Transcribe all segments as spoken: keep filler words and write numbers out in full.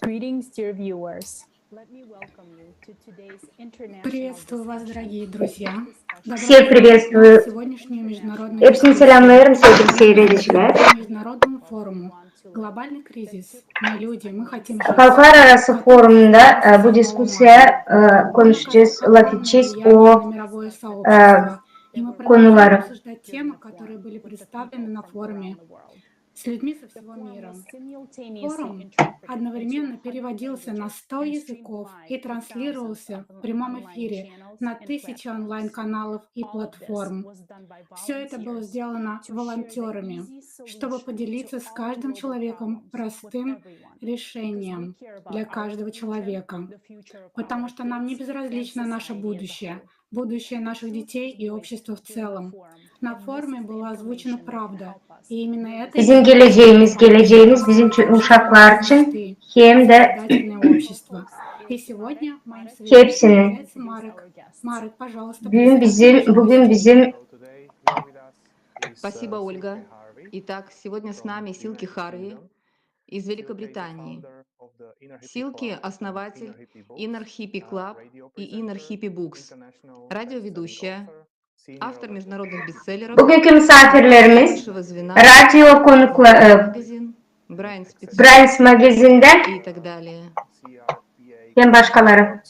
Greetings, dear viewers. Let me welcome you to today's International Discussion. Всех приветствую. Hepsini selamnêêrım, sevgili seyredicilär. Halklararası forumunda, e, bu diskusiya, e, konuşacez, laf edecez o, e, konuları. Форум одновременно переводился на сто языков и транслировался в прямом эфире на тысячи онлайн-каналов и платформ. Всё это было сделано волонтёрами, чтобы поделиться с каждым человеком простым решением для каждого человека. Потому что нам не безразлично наше будущее, будущее наших детей и общества в целом. На форуме была озвучена правда, и именно это... Bizim geleceğimiz, geleceğimiz bizim ço-, uşaklar için hem de hepsinin. Büün bizim, bugün bizim... Спасибо, Ольга. Итак, сегодня с нами Силки Харви из Великобритании. Силки — основатель Inner Hippie Club и Inner Hippie Books, радиоведущая, автор международных бестселлеров, bugünkü misafirlerimiz, radyo konukla-, e, Brains magazinde и так далее, hem başkaları.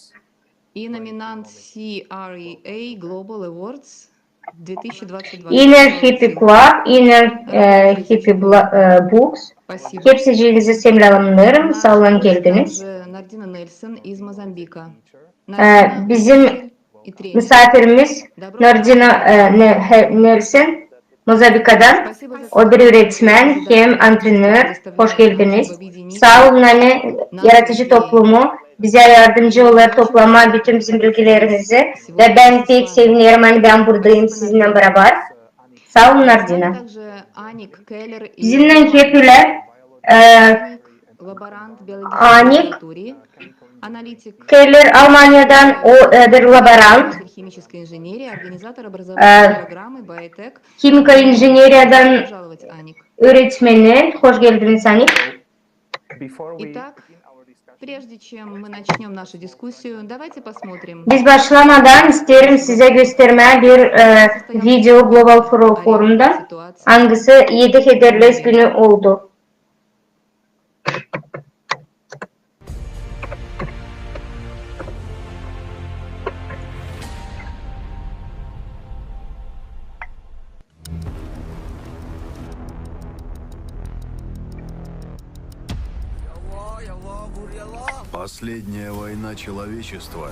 И номинант C R E A Global Awards две тысячи двадцать два. Inner Hippie Club, Inner, e, Hippie Bla-, e, Books. Hepsicinizi selamnêêrım, saa olun, geldiniz. Nardina Nelson из Мозамбика. E, bizim misafirimiz Nardina, e, Ne-, He-, Nelson, Mozambikadan. O bir üüretmän hem antrenör. Hoş geldiniz. Saa olun, ani yaradıcı toplumu bizä yardımcı olêr toplamaa bütün bizim bilgilerimizi. Ve bän pek sevinerim, ani bän buradayım sizinnän barabar. Saa olun, Nardina. Bizimnän hep ölä, e, Anik Keller Almaniyadan, o, e, bir laborant, e, himika injeneriyadän üüretmeni. Hoş geldiniz, Anik. Biz başlamadan isteerim sizä göstermää bir, e, video Global Fo-, Forumdan, angısı edi Hederlez günü oldu. Последняя война человечества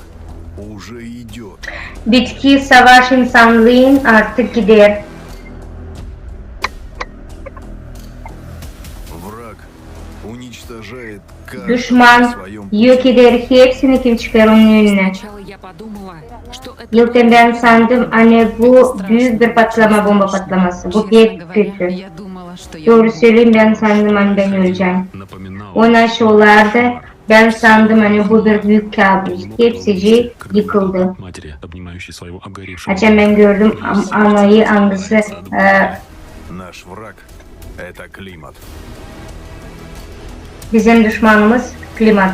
уже идёт. Bitki savaş insanlıın artık gider. Duşman yok eder hepsini, kim çıkêr onun önünä. İlkin bän sandım, ani bu büük bir patlama, bomba patlaması. Bu pek kötü. Dooru söleyim, bän sandım, ani bän ölecäm. On aş olardı, bän sandım, ani bu bir büük kabus. Hepsicii yıkıldı. Açan bän gördüm am-, anayı, angısı, e, Наш враг — это климат. Bizim duşmanımız klimat.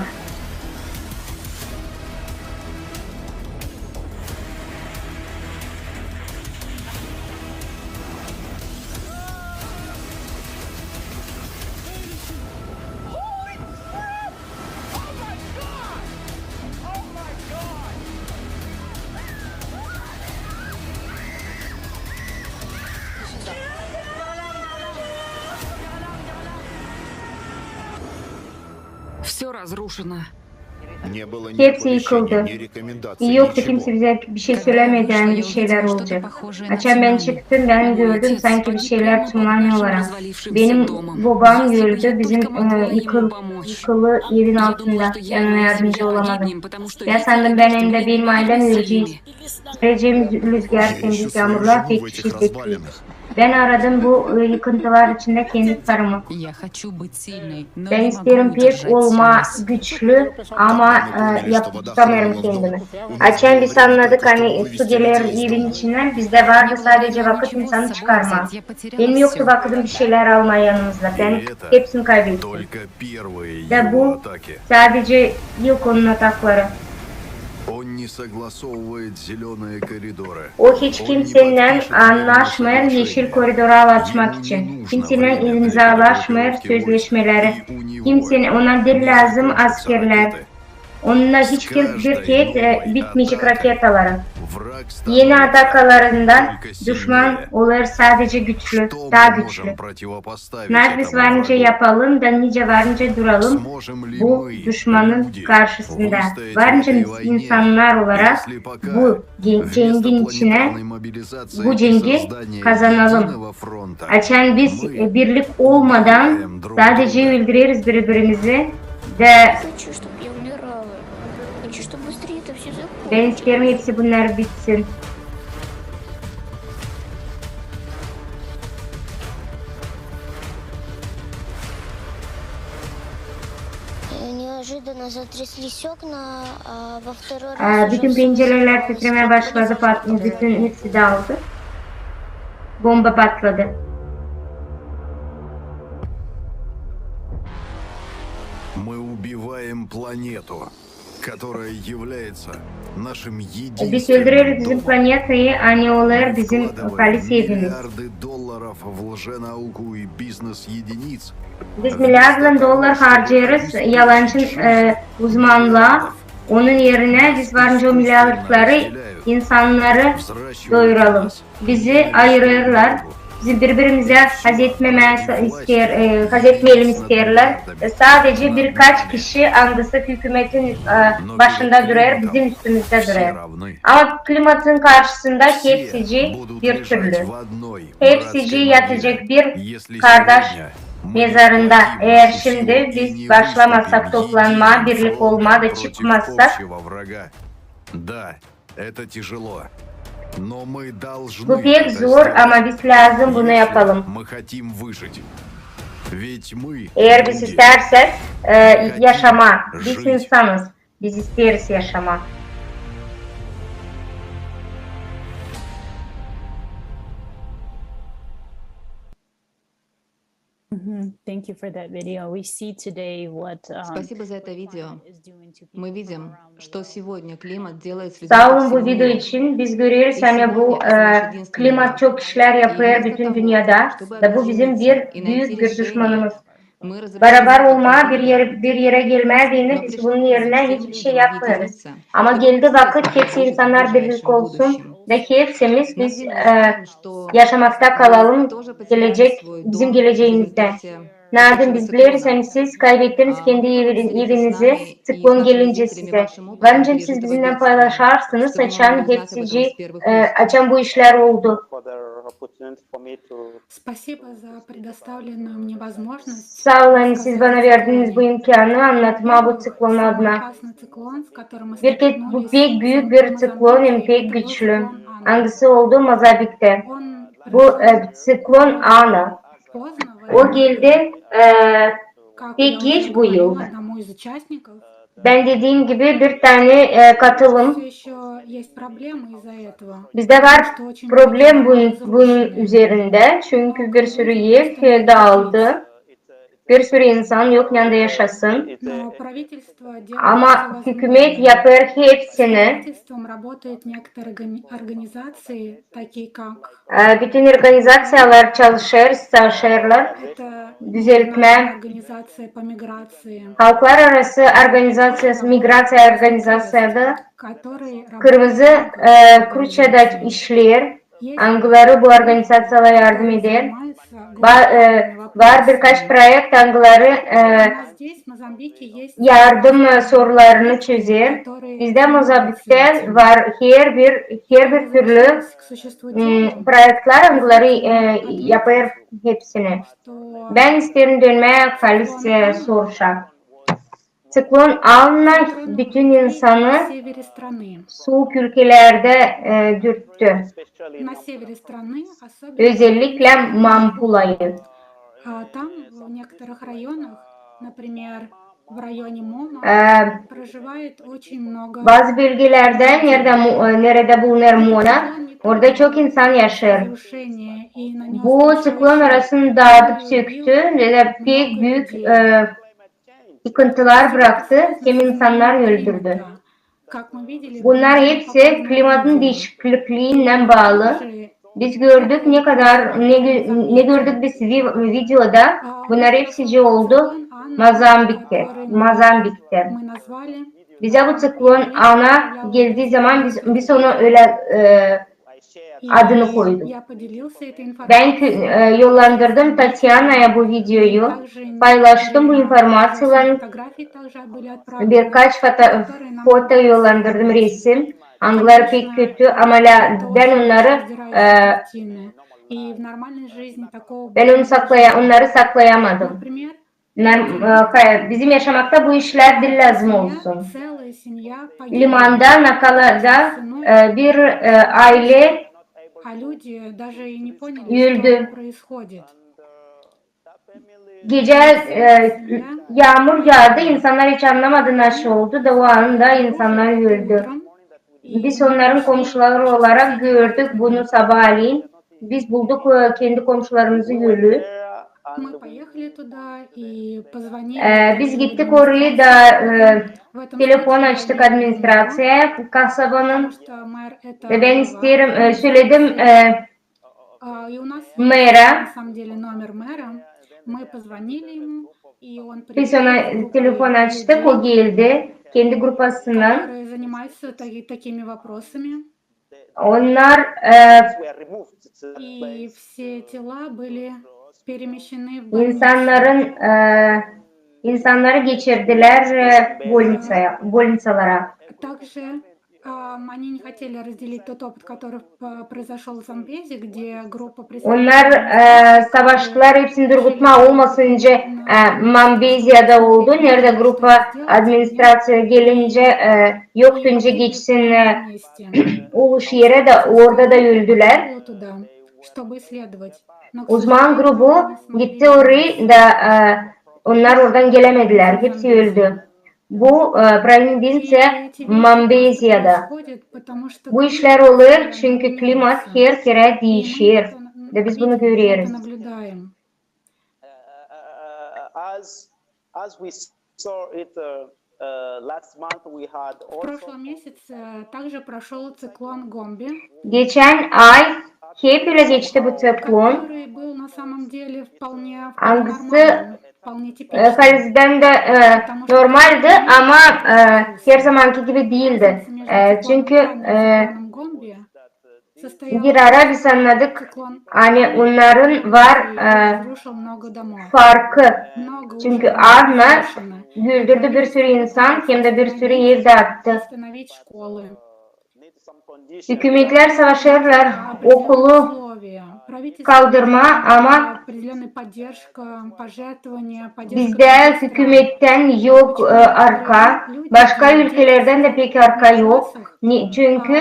Всё разрушено. Hepsi yıkıldı. İi yoktu, kimsä bizä bir şey sölämedi, ani bir şeylär olacek. Açan bän çıktım, bän gördüm, sanki bir şeylär tırmanêrlar. Benim bobam öldü bizim, e, yıkıl-, yıkılı evin altında. Bän ona yardımcı olamadım. Bän sandım, bän hem dä benim aylem ölecez. Sürecemiz lüzgär, sendä yaamurlar pek çeşitli. Bän aradım bu, e, yıkıntılar içindä kendi karımı. Bän isteerim pek olmaa güçlü, ama e, yapıp tutamêêrım kendimi. Açan biz annadık, ani su geler evin içindän, bizdä vardı sadecä vakıt insanı çıkarmaa. Benim yoktu vakıdım bir şeylär almaa yanımıza. Bän hepsini kaybettim. Da bu sadecä ilk onun atakları. O hiç kimseylän annaşmêêr yeşil koridorları açmak için. Kimseylän imzalaşmêêr sözleşmeleri. Kimseylän, ona diil lääzım askerlär. Onnar hiç kim bir kerä, e, bitmeyecek raketaları. Eni atakalarında duşman olêr sadecä güçlü, taa güçlü. Nası biz varınca yapalım da nicä varınca duralım bu duşmanın karşısında. Varınca biz insannar olarak bu ce-, cengin içinä bu cengi kazanalım. Açan biz, e, birlik olmadan sadecä öldüreriz biri-birimizi da bän isteerim hepsi bunnar bitsin. Bütün pencerelär titremää başladı, pat-, bütün hepsi daaldı. Bomba patladı. Biz öldüreriz bizim planetayı, ani olêr bizim halis evimiz. Biz milliardlan dollar harcêêrız yalancı, e, uzmanlaa. Onun erinä biz varınca o milliardları insannarı doyuralım. Bizi ayırêrlar. Bizi biri-birimizä hazetmemeyi isteer, e, hazetmeyelim isteerlär. E, sadecä birkaç kişi, angısı hükümetin, e, başında durêr, bizim üstümüzdä durêr. Ama klimatın karşısında hepsicii bir türlü. Hepsicii yatacek bir kardaş mezarında. Eer şindi biz başlamasak toplanmaa, birlik olmaa da çıkmasak, bu pek zor, ama biz lääzım bunu yapalım. Eer biz isteersäk, e, yaşamaa, biz insanız, biz isteeriz yaşamaa. Спасибо за это видео. Мы видим, что сегодня климат делает с людьми. Saa olun bu video için. Biz göreriz, ani bu, e, klimat çok işlär yapêr bütün dünnedä. Da bu bizim bir büük bir duşmanımız. Barabar olmaa, bir er-, bir erä gelmää deyni biz bunun erinä hiçbir şey yapmêêrız. Ama geldi vakıt, hepsi insannar birlik olsun da hepsimiz biz, e, yaşamakta kalalım gelecek, bizim geleceemizdä. Nadim, biz bileriz, ani siz kaybettiniz kendi evi-, evinizi tsiklon gelincä sizä. Varınca siz bizimnän paylaşarsınız, açan hepsicii, e, açan bu işlär oldu. Saa olun, siz bana verdiniz bu imkanı annatmaa bu tsiklon adına. Bir ke-, bu pek büük bir tsiklon hem pek güçlü, angısı oldu Mozambiktä. Bu, e, tsiklon Ana. O geldi, e, pek geç bu yıl. Bän dediim gibi bir tanä, e, katılım. Bizdä var problem bunun, bunun üzerindä, çünkü bir sürü er, e, daaldı. Bir sürü insan yok neyandä yaşasın. Ama hükümet yapêr hepsini. E, bütün organizaţiyalar çalışêr, çalışêrlar düzeltmää. Halklararası organizaţiyası, migraţiya organizaţiyası, Kırmızı, e, Kruçada işleer, angıları bu organizaţiyalar yardım eder. Var, e, var birkaç proekt, angıları, e, yardım, e, sorularını çözer. Bizdä Mozambiktä var herbir, herbir türlü, m, proektlär, angıları, e, yapêr hepsini. Bän isteerim dönmää halis, e, soruşa. Tsiklon Ana bütün insanı suuk ülkelerdä, e, dürttü. Özelliklä Mampulayı. в районе Моно, e, проживает очень много bazı bölgelerdä, neredä, Mo-, e, neredä bulunêr Mono, orada çok insan yaşêêr. Разрушение, и нанёс Bu циклон orasını daadıp söktü, neredä pek büük, e, sıkıntılar bıraktı, kimi insannar öldürdü. Bunnar hepsi klimatın diişikliindän baalı. Biz gördük, ne kadar, ne gö-, ne gördük biz vi-, videoda, bunnar hepsicii oldu Mozambiktä, Mozambiktä. Bizä bu циклон ana geldii zaman biz, biz ona ölä, e, adını koyduk. Bän kö-, e, yollandırdım Tatyanaya bu videoyu, paylaştım bu informaţiyaylan, birkaç foto, foto yollandırdım, resim, angıları pek kötü, ama lä-, bän onnarı, e, bän onu saklaya-, onnarı saklayamadım. Nar-, e, ka-, bizim yaşamakta bu işlär diil lääzım olsun. Limanda, Nakalada, e, bir, e, aylä öldü. Gecä, e, yaamur yaadı, insannar hiç annamadı, nasıl oldu da o anda insannar öldü. Biz onnarın komşuları olarak gördük bunu sabaalän. Biz bulduk, e, kendi komşularımızı ölü. E, biz gittik orayı da, e, telefon açtık administraţiyaya kasabanın. Ve bän isteerim, e, söledim, e, mera. Biz ona telefon açtık, o geldi kendi grupasınnan. Onnar, e, insannarın, e, insannarı geçirdilär, e, bolniţaya, bolniţalara. Onnar, e, savaştılar hepsini durgutmaa, olmasın nicä, e, Mambeziyada oldu, neredä grupa administraţiya gelincä, e, yoktu nicä geçsin, e, uluş erä da, orada da öldülär. Uzman grubu gitti orayı da, e, onnar oradan gelämedilär, hepsi öldü. Bu, e, provinţiya Mambeziyada. Bu işlär olêr, çünkü klimat her kerä diişer. Da biz bunu göreriz. Geçän ay hep ölä geçti bu циклон. Angısı, e, halizdän dä, e, normaldı, ama, e, her zamankı gibi diildi. E, çünkü, e, bir ara biz annadık, ani onnarın var, e, farkı. Çünkü Anna öldürdü bir sürü insan, hem dä bir sürü ev daattı. Hükümetlär savaşêrlar okulu kaldırmaa, ama bizdä hükümettän yok, e, arka, başka ülkelerdän dä pek arka yok. Çünkü,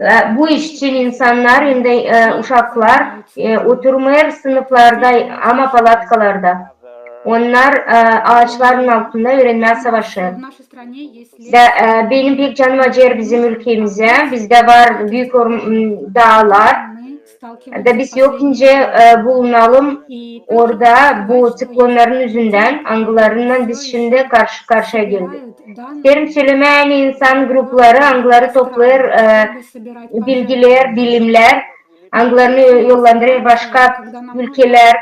e, bu iş için insannar, hem dä, e, uşaklar, e, oturmêêr sınıflarda, ama palatkalarda. Onnar, e, aaçların altında üürenmää savaşêr. Da, e, benim pek canım acıyêr bizim ülkemizä. Bizdä var büük orm-, m, daalar. Da biz yok nicä, e, bulunalım orada bu циклonnarın üzündän, angılarınnan biz şindi karşı-karşıya geldik. İsteerim sölemää, ani insan grupları, angıları toplêêr, e, bilgilär, bilimlär, angılarını yollandırêr başka ülkelär.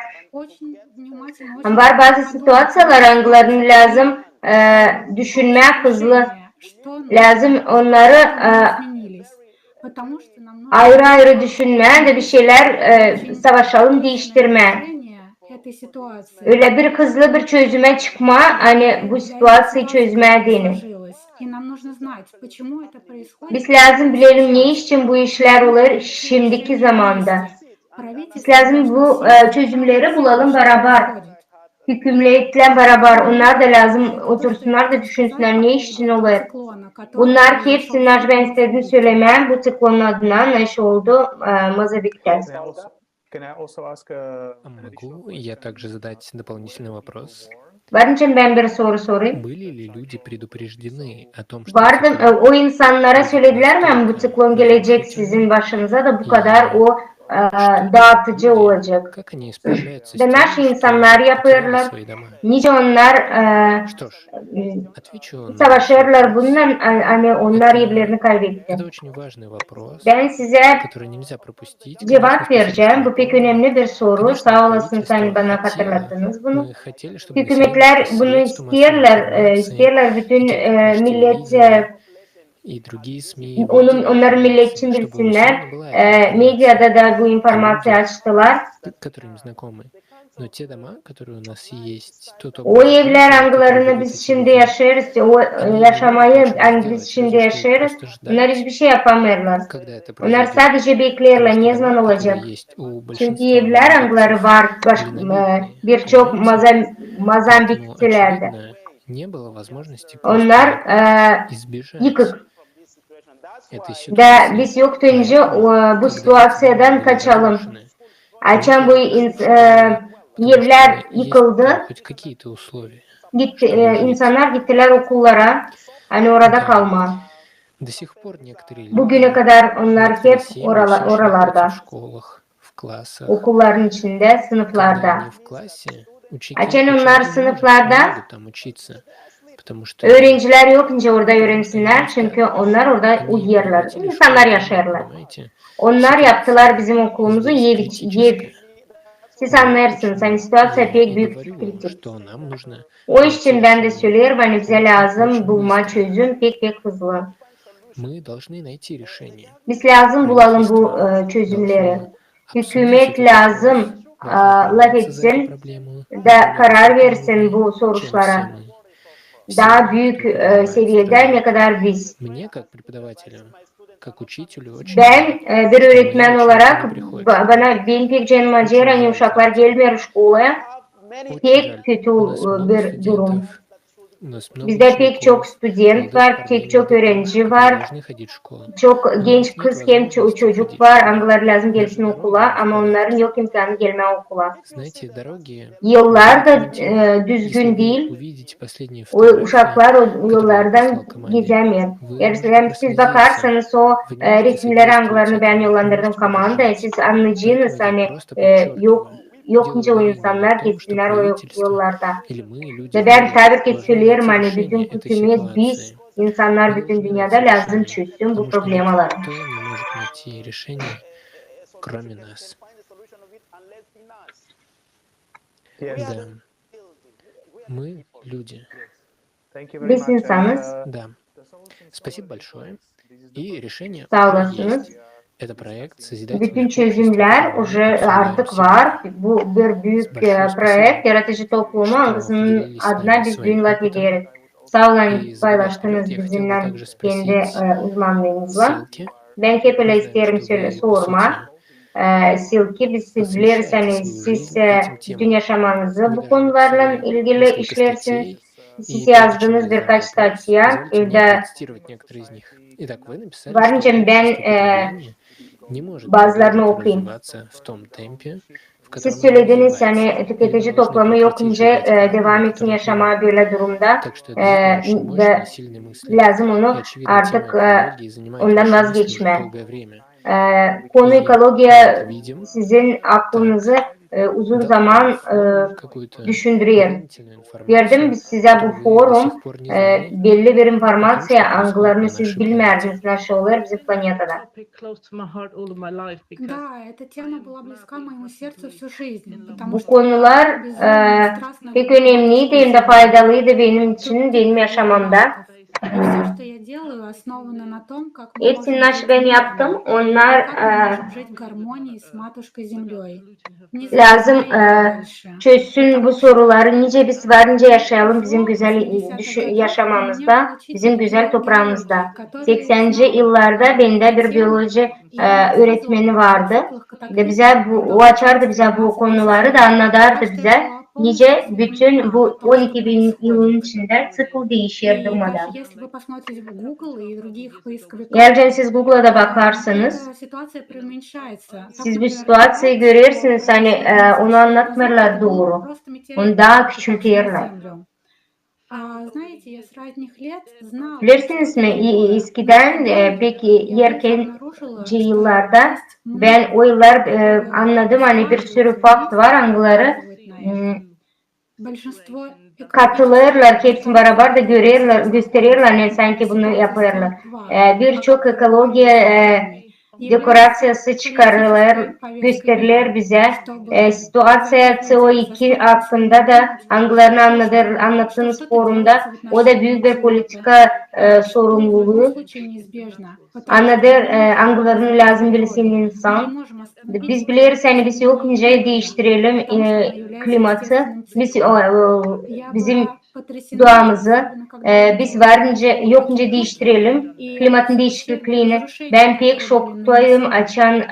Var bazı situaţiyalar, angılarını lääzım, e, düşünmää hızlı. Lääzım onnarı, e, ayırı-ayırı düşünmää da bir şeylär, e, savaşalım diiştirmää. Ölä bir hızlı bir çözümä çıkmaa, ani bu situaţiyayı çözmää deyni. Biz lääzım bilelim, ne iş için bu işlär olêr şindiki zamanda. Biz lääzım bu, e, çözümleri bulalım barabar. Hükümetlän barabar, onnar da lääzım otursunnar da düşünsünnär, ne iş için olêr. Bunnar hepsi, naşey, bän istedim sölemää bu циклonnun adına, naşey oldu, e, Mozambiktä. Can I also, can I also ask, uh, an additional question? Могу я также задать дополнительный вопрос? Var nicä bän bir soru sorayım. Vardı, e, o insannara söledilär mi, ani bu tsiklon gelecek sizin başınıza da bu kadar o, e, daatıcı olacek? Da naşı insannar yapêrlar? Nicä onnar, e, savaşêrlar bununnan, a-, ani onnar evlerini kaybetti? Bän sizä cuvap verecäm. Bu pek önemli bir soru. Saa olasınız, ani bana hatırlattınız bunu. Hükümetlär bunu isteerlär, e, isteerlär bütün, e, millet, e, onun, onnarın millet için bilsinnär. E, mediada da bu informaţiya açtılar. O evlär, angılarını biz şindi yaşêêrız, o, e, yaşamayı, ani biz şindi yaşêêrız, onnar hiçbir şey yapamêêrlar. Onnar sadece bekleerlär, ne zaman olacek. Çünkü evlär, angıları var baş-, e, birçok mazan-, mazan bitkilerdä, onnar, e, yıkık. Da biz yoktu nicä, e, bu situaţiyadan kaçalım. Açan bu ins-, e, evlär yıkıldı, gitti, e, insannar gittilär okullara, ani orada kalmaa. Bu günä kadar onnar hep orala-, oralarda, okulların içindä, sınıflarda. Açan onnar sınıflarda, öğrencilär yok nicä orada öğrensinnär, çünkü onnar orada uyuyêrlar, insannar yaşêêrlar. Onnar yaptılar bizim okulumuzu ev iç-, ev. Siz annêêrsınız, ani situaţiya pek büük kritik. O iş için bän dä söleerim, ani bizä lääzım bulmaa çözüm pek-pek hızlı. Biz lääzım bulalım bu, e, çözümleri. Hükümet lääzım, e, lafetsin da karar versin bu soruşlara. Taa büük, e, seviyedä, ne kadar biz. Bän, e, bir öğretmen olarak, ba-, bana, benim pek canım acıyêr, ani uşaklar gelmeer şkolaya. Pek kötü, e, bir durum. Bizdä pek çok student var, pek çok öğrenci var. Çok genç kız hem ço-, çocuk var, angıları lääzım gelsin okula, ama onnarın yok imkanı gelmää okula. Yollar da, e, düzgün diil. O uşaklar o yollardan gezämeer. Eer siz bakarsanız o, e, resimneri, angılarını bän yollandırdım komandaya, siz annayacenız, ani, e, yok yok nicä o insannar geçsinnär o yollarda. Da bän taa bir kerä söleerim, ani bütün hükümet, biz, insannar bütün dünnedä lääzım çözsün bu problemaları. Biz insanız. Saa olasınız. Bütün çözümlär uje artık var. Bu bir büük, e, proekt, yaradıcı toplumu, angısının adına biz büün lafederiz. Saa olun, paylaştınız bizimnän kendi, e, uzmanlıınızı. Bän hep ölä isteerim söle-, sormaa, e, Silki, biz bileriz, ani siz, e, bütün yaşamanızı bu konularlan ilgili işleersiniz. Siz yazdınız birkaç statya, evdä var nicä bän, e, bazılarını okuyayım. Siz sölediniz, ani tüketici toplumu yok nicä, e, devam etsin yaşamaa bölä durumda. E, da lääzım onu artık, e, ondan vazgeçmää. E, konu ekologiya sizin aklınızı, e, uzun zaman, e, düşündürer. Verdim biz sizä bu forum, e, belli bir informaţiya, angılarını siz bilmärdiniz, ne şey olêr bizim planetada. Bu konular, e, pek önemliydi hem dä faydalıydı benim için, benim yaşamamda. Hepsini naşı bän yaptım, onnar, e, lääzım, e, çözsün bu soruları, nicä biz var nicä yaşayalım bizim gözäl, e, düşü-, yaşamamızda, bizim gözäl topraamızda. Seksänci yıllarda bendä bir bioloji, e, öğretmeni vardı. Da bizä bu, o açardı bizä bu konuları da annadardı bizä. Nicä bütün bu on iki bin yılın içindä ţikl diişer durmadan. Eer siz Google'a da bakarsanız, siz bu situasiyayı görersiniz, ani onu annatmêêrlar dooru. Onu taa küçülterlär. Bilersiniz mi, eskidän, pek erkenci yıllarda bän o yıllar annadım, ani bir sürü fakt var, angıları katılêrlar, hepsini barabar da görerlär, göstererlär, ani sanki bunu yapêrlar. Bir çok ekologiya dekoraţiyası çıkarılêr, gösteriler bizä. Situaţiya C O iki hakkında da, angılarını annattınız forumda, o da büük bir politika sorumluluu. Annadêr, angılarını lääzım bilsin insan. Biz bileriz, ani biz yok nicä diiştirelim klimatı. Biz, bizim duamızı, biz var nicä, yok nicä diiştirelim klimatın diişikliini. Bän pek şoktayım, açan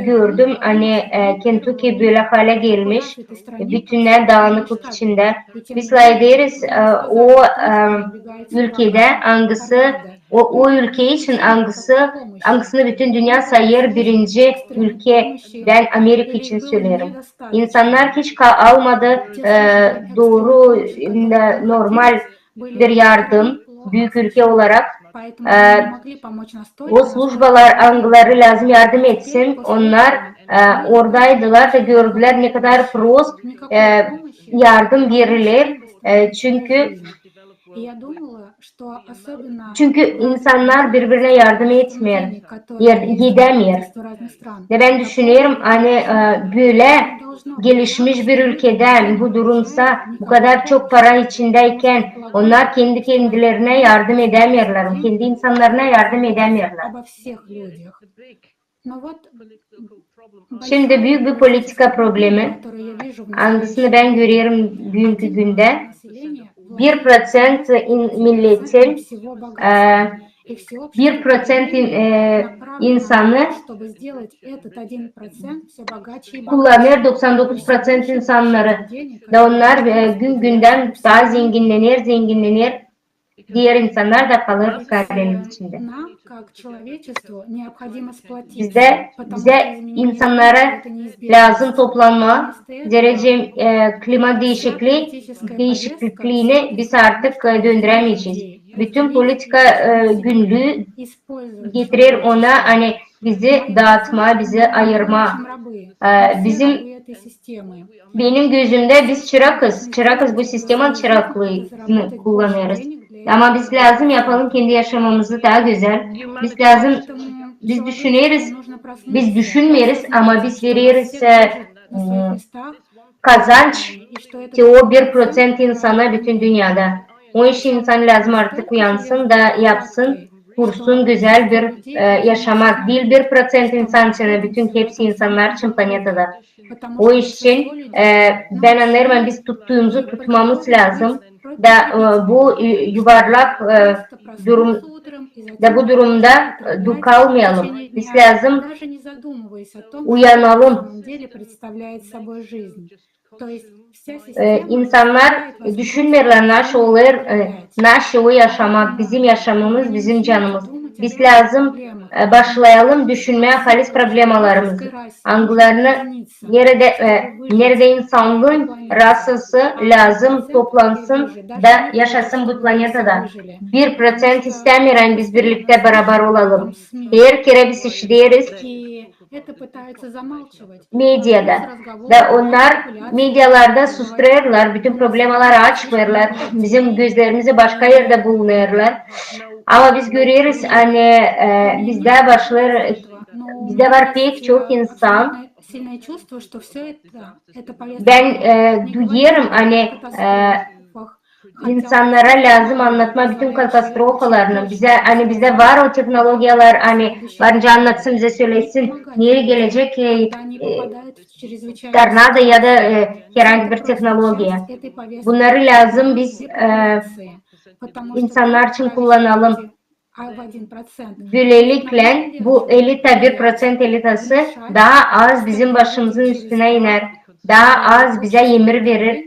gördüm, ani Kentucky bölä halä gelmiş, bütünnä daanıklık içindä. Biz lafederiz o ülkedä, angısı, o, o ülke için, angısı, angısını bütün dünnä sayêr birinci ülke, bän Amerika için söleerim. İnsannar hiç almadı dooru, normal bir yardım, büük ülke olarak. O slujbalar, angıları lääzım yardım etsin, onnar oradaydılar da gördülär, ne kadar prost yardım veriler, çünkü çünkü insannar biri-birinä yardım etmeer, edämeer. Da bän düşünerim, ani bölä gelişmiş bir ülkedä bu durumsa, bu kadar çok para içindäkän, onnar kendi-kendilerinä yardım edämeerlär, kendi insannarına yardım edämeerlär. Şindi büük bir politika problemi, angısını bän görerim büünkü gündä. Bir proţent milletin, bir proţent insanı kullanêr doksan dokuz proţent insannarı. Da onnar gün-gündän taa zenginnener, zenginnener. Dier insannar da kalêr fukaarelik içindä. Bizdä, bizä, insannara lääzım toplanmaa, zerä klima diişikliini biz artık döndürämeyecez. Bütün politika gündüü getirer ona, ani bizi daatmaa, bizi ayırmaa. Bizim, benim gözümdä biz çırakız, çırakız, bu sistemanın çıraklığını kullanêrız. Ama biz lääzım yapalım kendi yaşamamızı taa gözäl. Biz lääzım, biz düşüneriz, biz düşünmeeriz, ama biz vereriz kazanç te o bir proţent insana bütün dünnedä. Onun için insan lääzım artık uyansın da yapsın, kursun gözäl bir yaşamak. Diil bir proţent insan için, bütün hepsi insannar için planetada. O iş için bän annêêrım, biz tuttuumuzu tutmamız lääzım. Da bu yuvarlak durum, da bu durumda kalmayalım. Biz lääzım uyanalım. İnsannar düşünmeerlär, naşı olêr, naşı o yaşamak, bizim yaşamamız, bizim canımız. Biz lääzım başlayalım düşünmää halis problemalarımızı, angılarını neredä, neredä insanlıın rasası lääzım toplansın da yaşasın bu planetada. Bir proţent istämeer, ani biz birliktä barabar olalım. Her kerä biz işideriz mediada. Da onnar medialarda sustêrêrlar, bütün problemaları açmêêrlar, bizim gözlerimizi başka erdä bulunêrlar. Ama biz göreriz, ani bizdä başlêêr, bizdä var pek çok insan. Bän duyêrım, ani insannara lääzım annatmaa bütün katastrofalarını. Bizä, ani bizdä var o tehnologiyalar, ani varınca annatsın, bizä sölesin, neredä gelecek tornado ya da herhangi bir tehnologiya. Bunnarı lääzım biz insannar için kullanalım. Bölelikle bu elita, bir proţent elitası taa az bizim başımızın üstünä iner, taa az bizä emir verir.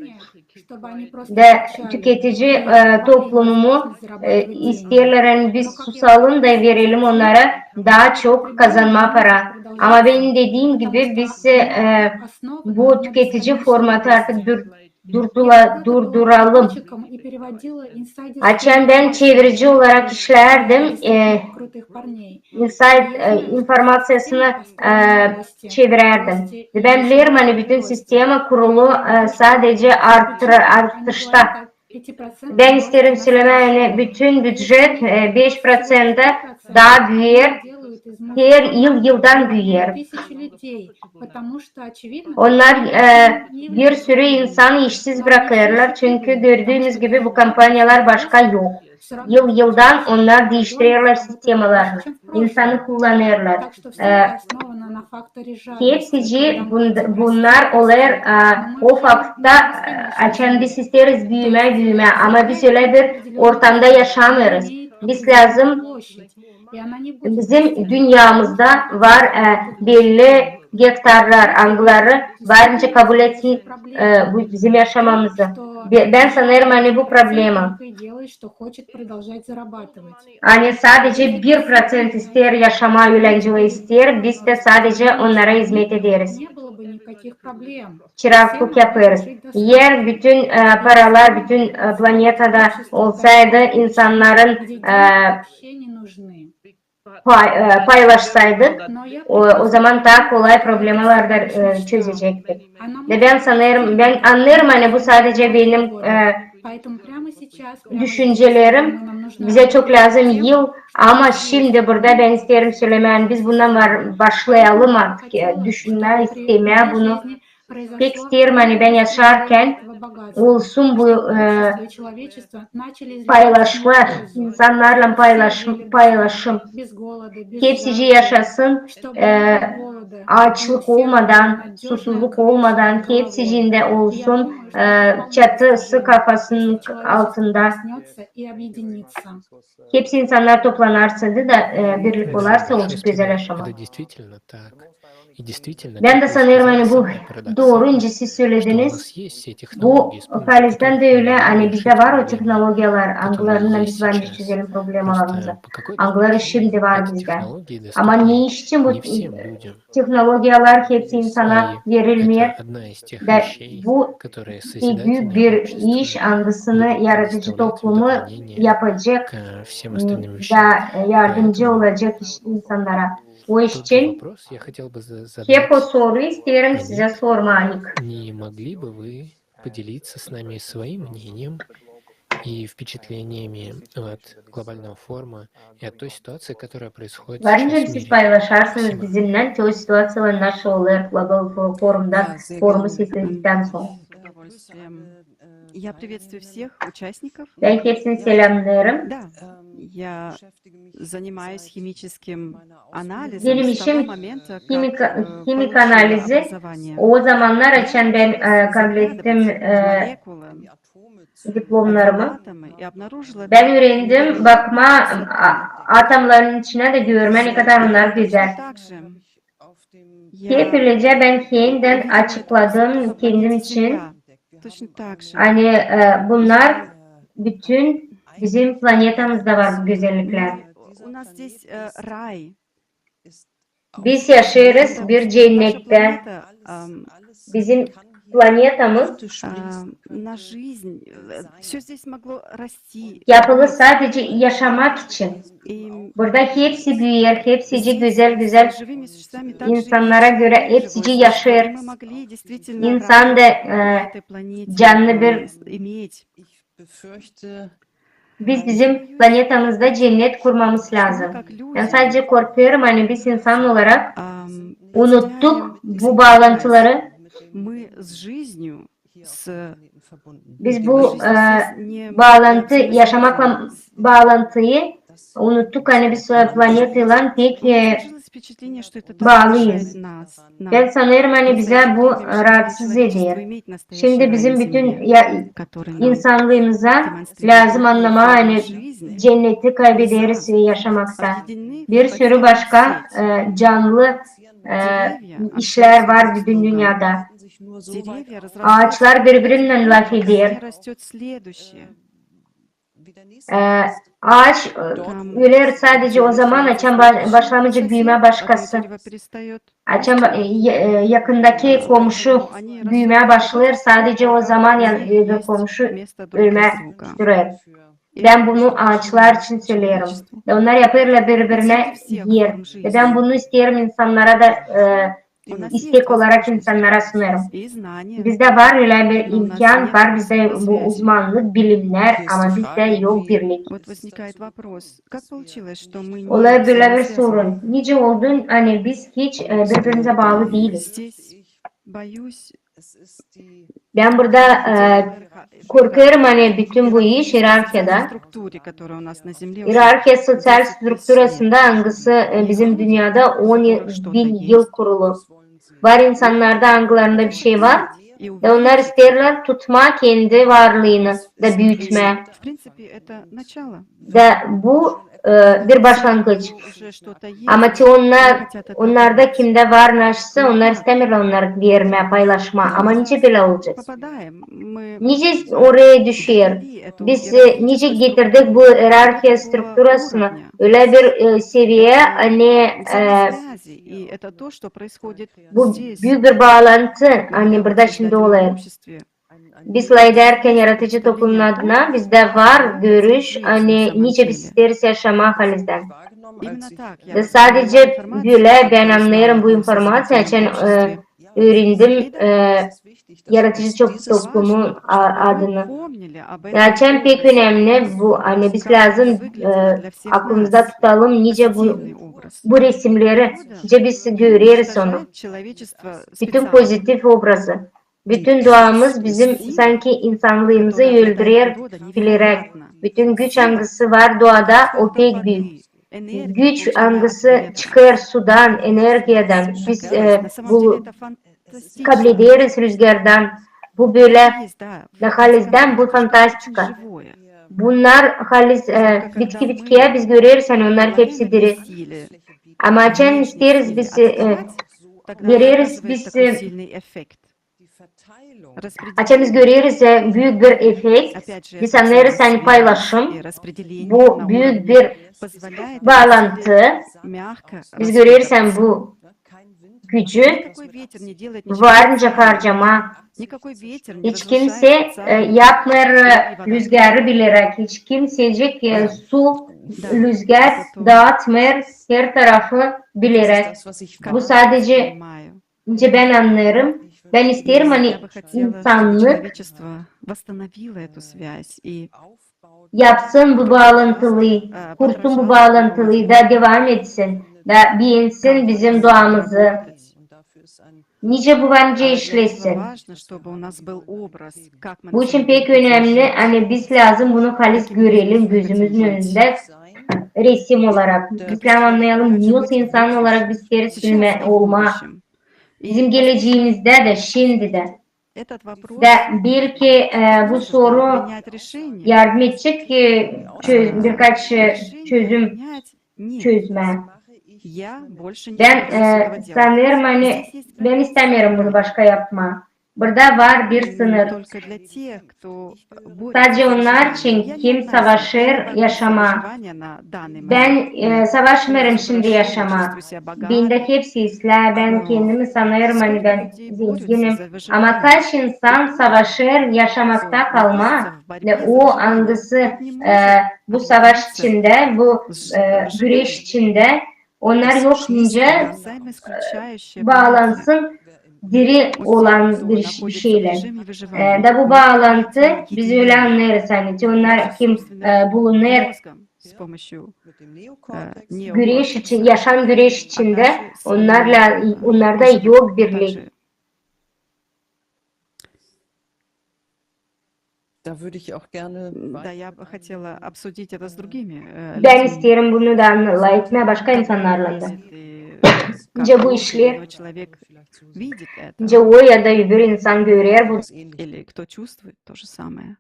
da tüketici e, toplumunu e, isteerlär, ani biz susalım da verelim onnara taa çok kazanmaa para. Ama benim dediim gibi biz e, bu tüketici formatı artık dur- durdula- durduralım. Açan bän çevirici olarak işlärdim, e, insayd e, informaţiyasını e, çevirärdim. Bän bilerim, ani bütün sistema kurulu e, sadece artır- artışta. Bän isteerim sölemää, ani bütün bücet e, beş proţentä taa büüyer, her yıl yıldan büüyer. Onnar e, bir sürü insan işsiz brakêrlar, çünkü gördüümüz gibi bu kompaniyalar başka yok. Yıl yıldan onnar diiştirerlär sistemalarını, insanı kullanêrlar. E, hepsicii bun- bunnar olêr e, o faktta, e, açan biz isteeriz büümää, büümää, ama biz ölä bir ortamda yaşamêêrız. Biz lääzım Bizim dünnemizdä var e, belli gektarlar, angıları varınca kabul etsin e, bu bizim yaşamamızı. Be- Bän sanêrım, ani bu problema. Ani sadece bir proţent isteer yaşamaa, ölä cılaa isteer, biz dä sadece onnara izmet ederiz. Çıraklık yapêrız. Eer bütün e, paralar bütün e, planetada olsaydı, insannarın e, pay- e, paylaşsaydık, o, o zaman taa kolay problemaları da e, çözecektik. Da bän sanêrım, bän annêêrım, ani bu sadece benim e, düşüncelerim. Bizä çok lääzım yıl, ama şindi burada bän isteerim sölemää, ani biz bundan var, başlayalım artık e, düşünmää, istemää bunu. Pek isteerim, ani bän yaşarkan olsun bu e, paylaşma, insannarlan paylaş- paylaşım. Hepsicii yaşasın e, açlık olmadan, susuzluk olmadan, hepsicindä olsun e, çatısı kafasının altında. Hepsi insannar toplanarsaydı da e, birlik olarsa, olacek gözäl yaşamak. Bän dä sanêrım, ani bu dooru, nicä siz sölediniz. Bu halizdän dä ölä, ani bizdä var o tehnologiyalar, angılarınnan biz var çözelim problemalarımızı, angıları şindi var bizdä. Ama ne için bu tehnologiyalar hepsi insana verilmeer? Da bu büük bir iş, angısını yaradıcı toplumu yapacek da yardımcı olacek iş insannara. O iş için hep o soruyu isteerim sizä sormaa. Varınca siz paylaşarsınız bizimnän o situaţiyalar, nasıl olêr global forumda, forumu sesledikten sora. Bän hepsini selämneerim. Benim işim himik analizi. O zamannar, açan bän e, kablettim e, diplomnarımı, bän üürendim bakmaa atomnarın içinä da görmää, ne kadar onnar gözäl. Hep ölecä bän henidän açıkladım kendim için, ani e, bunnar bütün bizim planetamızda var bu gözälliklär. Biz yaşêêrız bir cennettä. Bizim planetamız yapılı sadece yaşamak için. Burada hepsi büüyer, hepsicii gözäl-gözäl insannara görä, hepsicii yaşêêr. İnsan da e, canlı bir Biz bizim planetamızda cennet kurmamız lääzım. Bän sadece korkêrım, ani biz insan olarak unuttuk bu baalantıları. Biz bu e, baalantı, yaşamaklan baalantıyı unuttuk, ani biz e, planetaylan pek e, baalıyız. Bän sanêrım, ani bizä bu raatsız eder. Şindi bizim bütün ya, insanlıımıza lääzım annamaa, ani cenneti kaybederiz yaşamakta. Bir sürü başka e, canlı e, işlär var bütün dünnedä. Aaçlar biri-birinnän lafeder. E, aaç, e, öler sadece o zaman, açan ba-, başlamayacek büümää başkası. Açan ba-, e, ya-, e, yakındaki komşu büümää başlêêr, sadece o zaman yan-, e, bir komşu ölmää sürer. Bän bunu aaçlar için söleerim. Da onnar yapêrlar biri-birinä er. Da bän bunu isteerim insannara da, e, istek olarak insannara sunêrım. Bizdä var ölä bir imkan, var bizdä bu uzmanlık, bilimnär, ama bizdä yok birlik. Olêr bölä bir sorun. Nicä oldu, ani biz hiç, e, biri-birimizä baalı diiliz? Bän burada, e, korkêrım, ani bütün bu iş ierarhiyada. İerarhiya sosial strukturasında, angısı, e, bizim dünnedä on bin yıl kurulu. Var insannarda, angılarında bir şey var, da onnar isteerlär tutmaa kendi varlıını da büütmää. Da bu, e, bir başlangıç. Ama te onnar, onnarda kimdä var naşsa, onnar istämeerlär onnarı vermää, paylaşmaa. Ama nicä bölä olacek? Nicä oraya düşer? Biz, e, nicä getirdik bu ierarhiya strukturasını ölä bir, e, seviyeyä, ani, e, bu büük bir baalantı, ani burada şindi olêr. Biz lafedärkän yaradıcı toplumun adına, bizdä var görüş, ani nicä biz isteeriz yaşamaa halizdän. Da sadece bölä bän annêêrım bu informaţiyayı, açan, e, üürendim, e, yaradıcı toplumun a-, adını. Da açan pek önemli bu, ani biz lääzım, e, aklımızda tutalım, nicä bu, bu resimneri, nicä biz göreriz onu. Bütün pozitiv obrazı. Bütün duamız bizim sanki insannıımızı öldürer bileräk. Bütün güç, angısı var duada, o pek büük. Güç, angısı çıkêr sudan, energiyadan. Biz, e, bu kablederiz rüzgardan. Bu bölä, da halizdän bu fantastika. Bunnar haliz, e, bitki bitkiyä biz göreriz, ani onnar hepsi diri. Ama açan isteeriz biz, e, vereriz biz, e, açan biz göreriz, e, büük bir efekt, biz annêêrız, ani paylaşım, bu büük bir baalantı. Biz göreriz, ani bu gücü var nicä harcamaa. Hiç kimsey, e, yapmêêr, e, rüzgarı bileräk, hiç kimsecik, e, su, rüzgar daatmêêr her tarafı bileräk. Bu sadece, nicä bän annêêrım, bän isteerim, ani insannık yapsın bu baalantılıyı, kursun bu baalantılıyı, da devam etsin, da beensin bizim duamızı. Nicä bu var nicä işlesin. Bu için pek önemli, ani biz lääzım bunu haliz görelim gözümüzün önündä resim olarak. Biz lääzım annayalım, nasıl insan olarak biz isteeriz olmaa. Bizim gelecämizdä dä, şindi dä. Da belki, e, bu soru yardım edecek, e, çöz-, birkaç, e, çözüm çözmää. Bän, e, sanêrım, ani bän istämeerim bunu başka yapmaa. Burada var bir sınır. Sadece onnar için, kim savaşêr yaşamaa. Bän, e, savaşmêêrım şindi yaşamaa. Bendä hepsi islää, bän kendimi sanêrım, ani bän zenginim. Ama kaç insan savaşêr yaşamakta kalmaa, da o, angısı, e, bu savaş içindä, bu, e, güreş içindä, onnar yok nicä, e, baalansın diri olan bir, bir şeylär. E, da bu baalantı, biz ölä annêêrız, ani te onnar, kim, e, bulunêr, e, güreş için, yaşam güreş içindä, onnarla, onnarda yok birlik. Da würde ich auch gerne Да, я бы хотела обсудить это с другими э, Bän людьми. isteerim bunu da annaletmää başka insannarlan da. Или Nicä как bu он, işleer, или человек видит это, nicä o ya da öbür insan görer bu, или кто чувствует то же самое.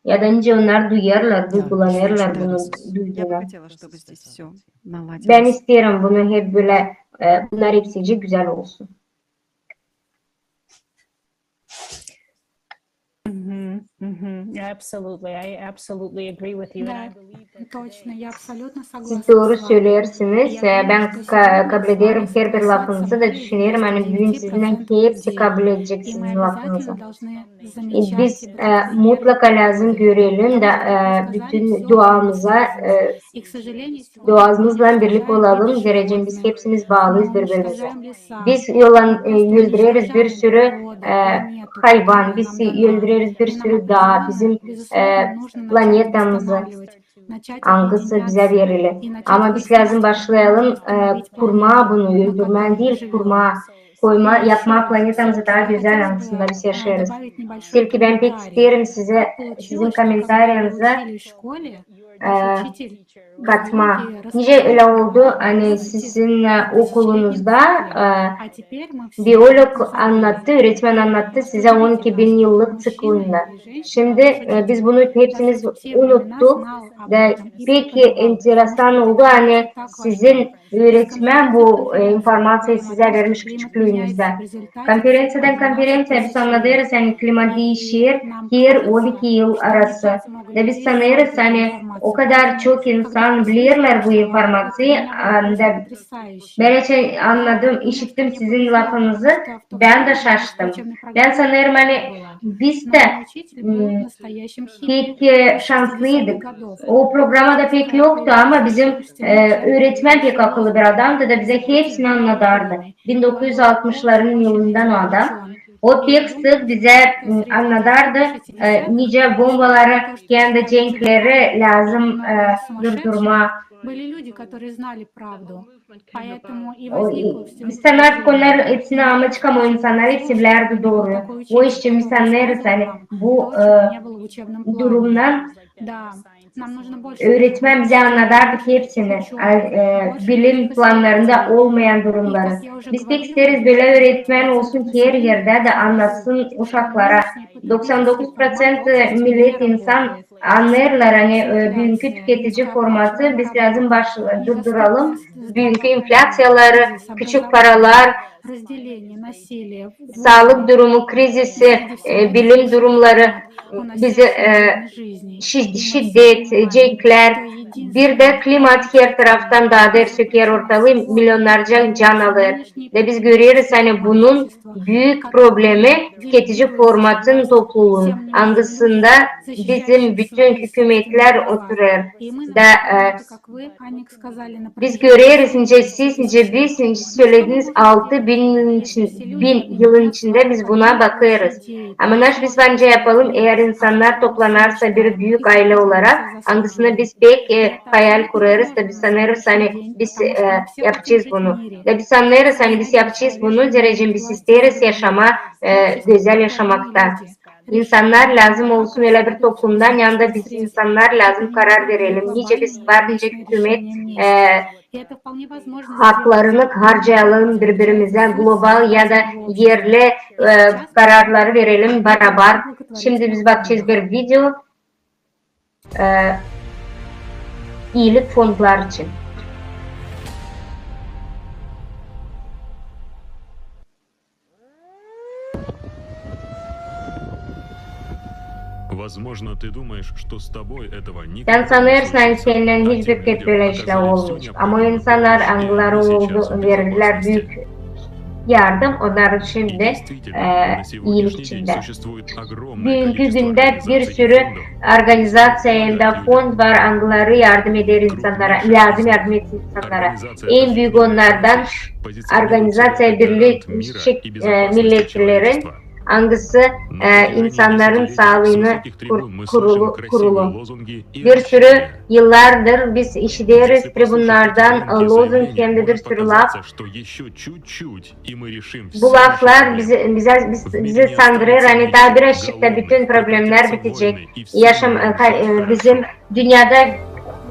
ya da nicä onnar duyêrlar, Ja, duygulanêrlar ich bunu möchte, dass das duyduuna. Хотела, чтобы здесь все Bän наладилось. isteerim bunu hep bölä, e, bunnar hepsicik gözäl olsun. Mhm. Absolutely. I absolutely agree with you. And I Да, believe that точно, today я абсолютно Siz согласна dooru с вами. söleersiniz. Я E, думаю, bän что ka- сегодня kabul мы с ederim вами herbir согласимся lafınızı da в düşünerim, ani девяносто büün девять sizinnän процентов hepsi людей. kabul edecek И мы sizin lafınızı. обязательно должны E, замечать Biz и e, брать пример. mutlaka lääzım Потому görelim что, da как вы e, сказали, bütün всё duamıza закончилось. e, И, к сожалению, сегодня мы duamızlan birlik уничтожаем olalım, больше zerä biz животных, hepsimiz мы baalıyız biri-birimizä. уничтожаем леса, Biz yolan e, просто öldüreriz bir уничтожаем sürü природу, e, планету, hayvan, которая biz нам дана, öldüreriz bir и нам sürü daa, bizim определённо, e, безусловно, нужно начать planetamızı, восстанавливать, начать angısı bizä объединяться и начать Ama biz lääzım объяснять, başlayalım что мы e, ведь kurmaa одно, bunu, мы öldürmää как-то diil, живём. Kurmaa, koymaa, И yapmaa ещё раз, planetamızı daa я gözäl, хотела angısında бы biz а, yaşêêrız. добавить небольшой Silki bän pek комментарий. isteerim sizä, Так sizin получилось, что когда мы komentariyarınıza учились в школе, e, наш учитель katmaa. Nicä ölä oldu, ani sizin e, okulunuzda e, biolog annattı, üüretmän annattı sizä on iki bin yıllık ţiklindä. Şindi e, biz bunu hepsimiz unuttuk. Da pek enteresan oldu, ani sizin üüretmän bu e, informaţiyayı sizä vermiş küçüklüünüzdä. Konferenţiyadan konferenţiyaya biz annadêrız, ani klimat diişer her on iki yıl arası. Da biz sanêrız, ani o kadar çok insan bilerlär bu informaţiyayı, ani da bän açan annadım, işittim sizin lafınızı, bän dä şaştım. Bän sanêrım, ani biz dä m, pek e, şanslıydık. O programada pek yoktu, ama bizim e, üüretmän pek akıllı bir adamdı da bizä hepsini annadardı. Bin dokuz üz altmışların yılından o adam. O pek sık bizä m, annadardı, e, nicä bombaları, kendi cenkleri lääzım e, durdurmaa. Были люди, которые знали правду. O, i- biz sanêrız, ki onnar hepsini anlattık, ama o insannar hepsi bilärdi dooruyu. O için biz sanêrız, ani bu e, durumdan üüretmän bizä annadardı hepsini, a, e, bilim planlarında olmayan durumları. Biz pek isteeriz, bölä üüretmän olsun her erdä da annatsın uşaklara. Doksan dokuz proţent millet, insan annêêrlar, ani e, büünkü tüketici formatı, biz lääzım baş durduralım. Büünkü inflâţiyaları, küçük paralar, saalık durumu krizisi, e, bilim durumları, bizi e, şi- şiddet, e, cenklär, bir dä klimat her taraftan daalêr, söker ortalıı, milionnarca can alêr. Ve biz göreriz, ani bunun büük problemi tüketici formatın topluluun, angısında bizim bütün hükümetlär oturêr. Da e, biz göreriz, nicä siz, nicä biz, nicä sölediniz, altı bin yılın için-, bin yılın içindä biz buna bakêrız. Ama naşey biz var nicä yapalım, eer insannar toplanarsa bir büük aylä olarak, angısını biz pek e, hayal kurêrız da biz sanêrız, ani biz e, yapacez bunu. Da biz sanêrız, ani biz yapacez bunu, zerä biz isteeriz yaşamaa, e, gözäl yaşamakta. İnsannar lääzım olsun ölä bir toplumda, ani biz insannar lääzım karar verelim. Nicä biz var, nicä hükümet e, haklarını harcayalım biri-birimizä, global ya da erli e, kararları verelim barabar. Şindi biz bakacez bir video e, iilik fondlar için. Возможно, ты думаешь, что с тобой этого Sän никогда не sanêrsın, ani случится, sennän а hiç bir тем kerä людям bölä işlär оказали всю olmayacek. Ama o необходимую insannar, помощь, и angıları они сейчас oldu, в verdilär безопасности. büük yardım, onnar şindi Действительно, e, на iilik сегодняшний день içindä. Существует огромное Büünkü количество gündä организаций bir и sürü фондов, organizaţiya которые hem dä помогают fond людям. var, angıları yardım eder insannara, Крупнейшая lääzım yardım etsin insannara. En büük onnardan organizaţiya Birleşmiş Milletlerin, angısı e, insannarın saalıını kur- kurulu, kurulu. Bir sürü yıllardır biz işideriz tribunnardan e, lozung hem dä bir sürü laf. Bu laflar bizi, bizä, biz, bizi sandırêr, ani taa birazcık da bütün problemlär bitecek. Yaşam, e, ka- e, bizim dünnedä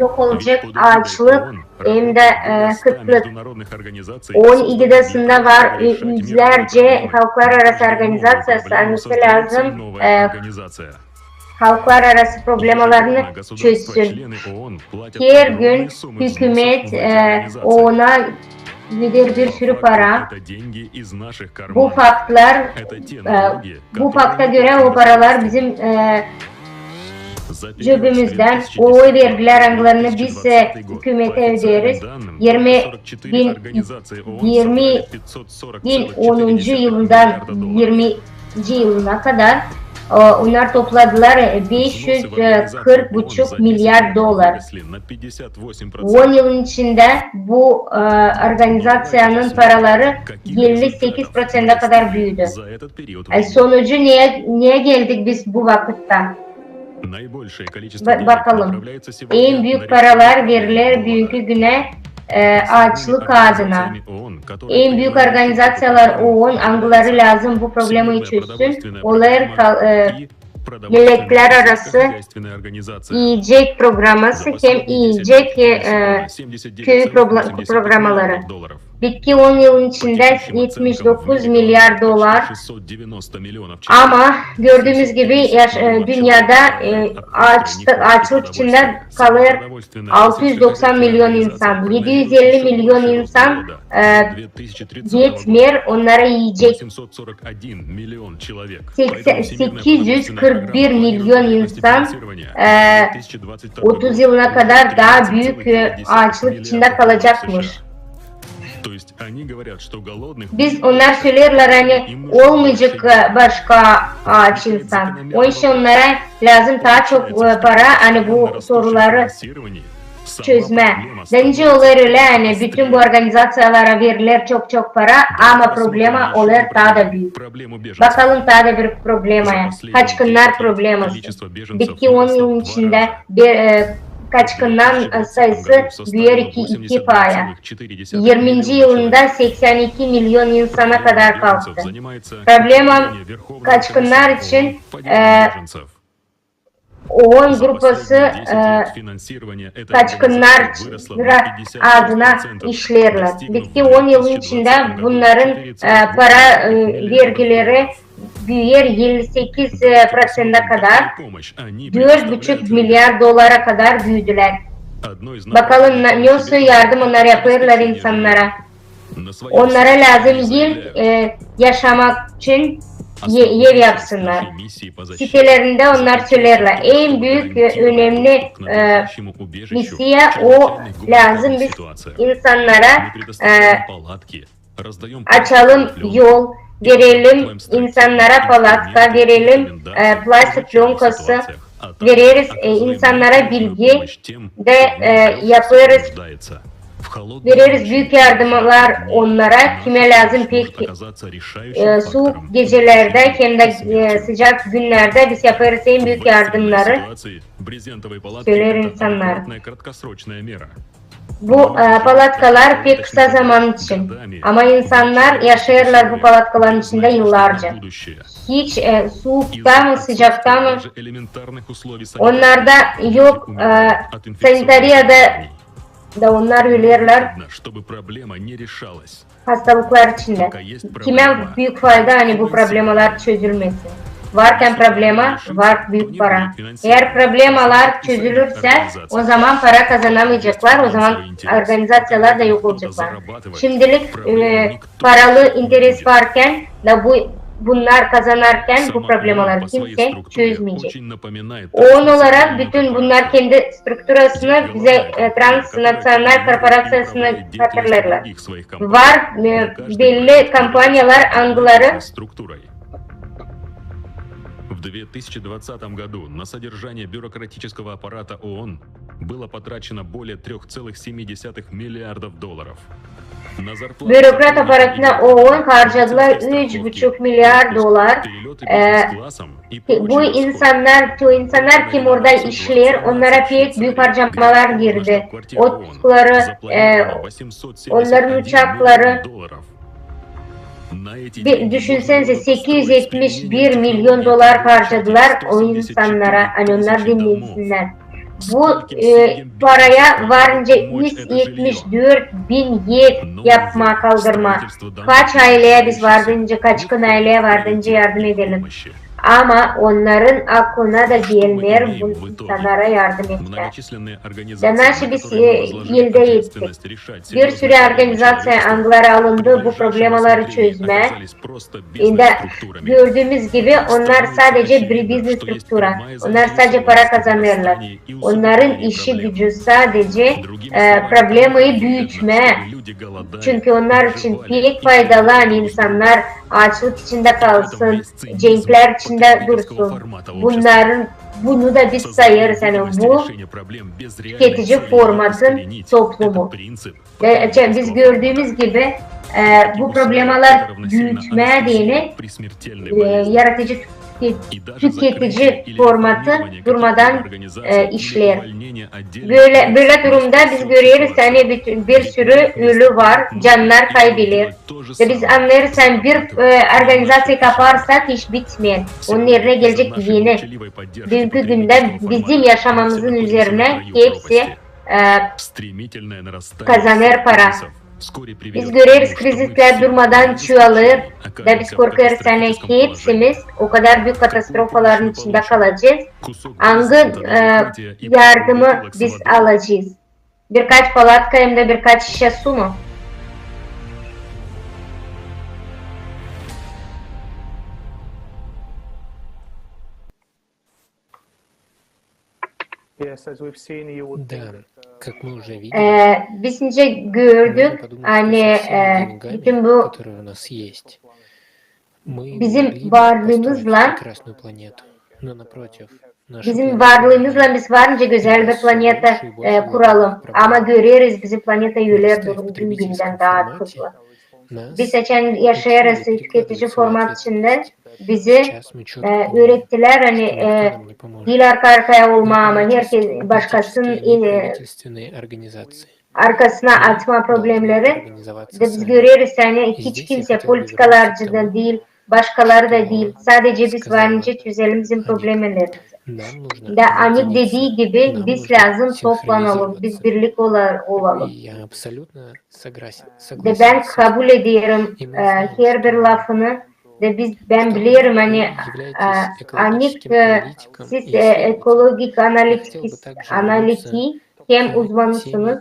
yok olacek aaçlık hem dä e, kıtlık. OON egidasında var ü- üzlärcä halklararası organizaţiyası, angısı lääzım e, halklararası problemalarını çözsün. Her gün hükümet e, OON-a gider bir sürü para. Bu faktlar, e, bu fakta görä o paralar bizim, e, cöbümüzdän, o vergilär, angılarını biz, e, hükümetä öderiz. Yirmi bin, yirmi bin onuncu yılından yirmi yılına kadar, e, onnar topladılar, e, beş üz kırk buçuk milyar dolar. On yılın içindä bu, e, organizaţiyanın paraları elli sekiz proţentä kadar büüdü. E, sonucu neyä, neyä geldik biz bu vakıtta? Ba-, bakalım. En büük paralar veriler büünkü günä, e, aaçlık adına. En büük organizaţiyalar OON, angıları lääzım bu problemayı çözsün, olar kal-, e, miletlär arası iyicek programası hem iyicek, e, e, köy probla-, programaları. Bitki on yılın içindä etmiş dokuz milyar dolar. Ama gördüümüz gibi yaş-, e, dünnedä, e, aaç-, aaçlık içindä kalêr altı üz doksan milyon insan. Edi üz elli milyon insan, e, etmeer onnara iyicek. Seksän, sekiz üz kırk bir milyon insan, e, otuz yılına kadar taa büük, e, aaçlık içindä kalacakmış. Biz, onnar söleerlär, ani olmayacek, e, başka aaç insan. Onun için onnara lääzım taa çok, e, para, ani bu soruları çözmää. Nicä olêr ölä, ani bütün bu organizaţiyalara veriler çok-çok para, ama problema olêr taa da büük. Bakalım taa da bir problemaya. Kaçkınnar probleması. Bitki on yılın içindä bir, e, kaçkınnan, e, sayısı büüyer iki, iki paya. Yirminci yılında seksän iki milyon insana kadar kalktı. Problema kaçkınnar için, e, OON grupası, e, kaçkınnar adına işleerlär. Bitki on yılın içindä bunnarın, e, para, e, vergileri büüyer elli sekiz proţentä kadar, dört buçuk milyar dolara kadar büüdülär. Bakalım, na-, nesoy yardım onnar yapêrlar insannara. Onnara lääzım diil, e, yaşamak için e-, ev yapsınnar. Sitelerindä onnar söleerlär, en büük, e, önemli, e, missiya o, lääzım biz insannara, e, açalım yol, verelim insannara palatka, verelim, e, plastik plönkası, vereriz, e, insannara bilgi da, e, yapêrız, vereriz büük yardımnar onnara, kimä lääzım pek, e, suuk gecelerdä hem dä, e, sıcak günnerdä biz yapêrız en büük yardımnarı, söleer insannar. Bu, e, palatkalar pek kısa zaman için. Ama insannar yaşêêrlar bu palatkaların içindä yıllarca. Hiç, e, suukta mı, sıcakta mı, onnarda yok, e, sanitariyada da onnar ölerlär hastalıklar içindä. Kimä büük fayda, ani bu problemalar çözülmesin? Varkan problema, var büük para. Eer problemalar çözülürsä, o zaman para kazanamayaceklar, o zaman organizaţiyalar da yok olaceklar. Şindilik, e, paralı interes varkan da bu, bunnar kazanarkan bu problemaları kimsey çözmeyecek. OON olarak bütün bunnar kendi strukturasını bizä, e, transnaţional korporaţiyasını hatırlêêrlar. Var, e, belli kompaniyalar, angıları В две тысячи двадцатом году на содержание бюрократического аппарата ООН было потрачено более трёх целых семи десятых миллиардов долларов. Bürokrat aparatına OON harcadılar üç buçuk milyar dolar. E, bu insannar, o insannar, kim orada işleer, onnara pek büük harcamalar girdi. Otpuskuları, e, onnarın uçakları. Düşünsenize, sekiz üz etmiş bir milyon dolar harcadılar o insannara, ani onnar dinlensinnär. Bu, e, paraya var nicä üz etmiş dört bin ev yapmaa, kaldırmaa. Kaç ayleyä biz vardı nicä, kaçkın ayleyä vardı nicä yardım edelim. Ama onnarın aklına da gelmeer bu insannara yardım etmää. Da naşey biz, e, eldä ettik. Bir sürü organizaţiya, angıları alındı bu problemaları çözmää. Da gördüümüz gibi, onnar sadece bir biznes struktura. Onnar sadece para kazanêrlar. Onnarın işi gücü sadece, e, problemayı büütmää. Çünkü onnar için pek faydalı, ani insannar aaçlık içindä kalsın, cenklär içindä dursun. Bunnarın, bunu da biz sayêrız, ani bu tüketici formatın toplumu. E, şey, biz gördüümüz gibi, e, bu problemalar büütmää deyni, e, yaradıcı tüke-, tüketici formatı durmadan, e, işleer. Bölä, bölä durumda biz göreriz, ani bütün, bir sürü ölü var, cannar kaybeder. Da biz annêêrız, ani bir, e, organizaţiya kaparsak, iş bitmeer. Onun erinä gelecek eni. Büünkü gündä bizim yaşamamızın üzerinä hepsi, e, kazanêr para. Biz göreriz, krizislär durmadan çuvalêr, da biz korkêrız, ani hepsimiz o kadar büük katastrofaların içindä kalacez. Angı, e, yardımı biz alacez? Birkaç palatka hem dä birkaç şişä su mu? Да, как мы уже видели, e, biz nicä gördük, ani, e, bütün bu bizim varlıımızlan, bizim varlıımızlan biz var nicä gözäl bir planeta, e, kuralım. Ama göreriz, bizim planeta öler durum büünkündän taa hızlı. Biz açan yaşêêrız tüketici format içindä, bizi, e, üürettilär, ani, e, diil arka-arkaya olmaa, ama herkezi başkasının, e, arkasına atmaa problemleri. Da biz göreriz, ani hiç kimsä, politikalarcı da diil, başkaları da diil. Sadece biz var nicä çözelim bizim problemalarımızı. Da Anik dediyi gibi, biz lääzım toplanalım, biz birlik ola-, olalım. Da bän kabul ederim, e, herbir lafını. Da biz, bän bilerim, ani, e, Anik, e, siz, e, ekologik analitik, analitici hem uzmanısınız.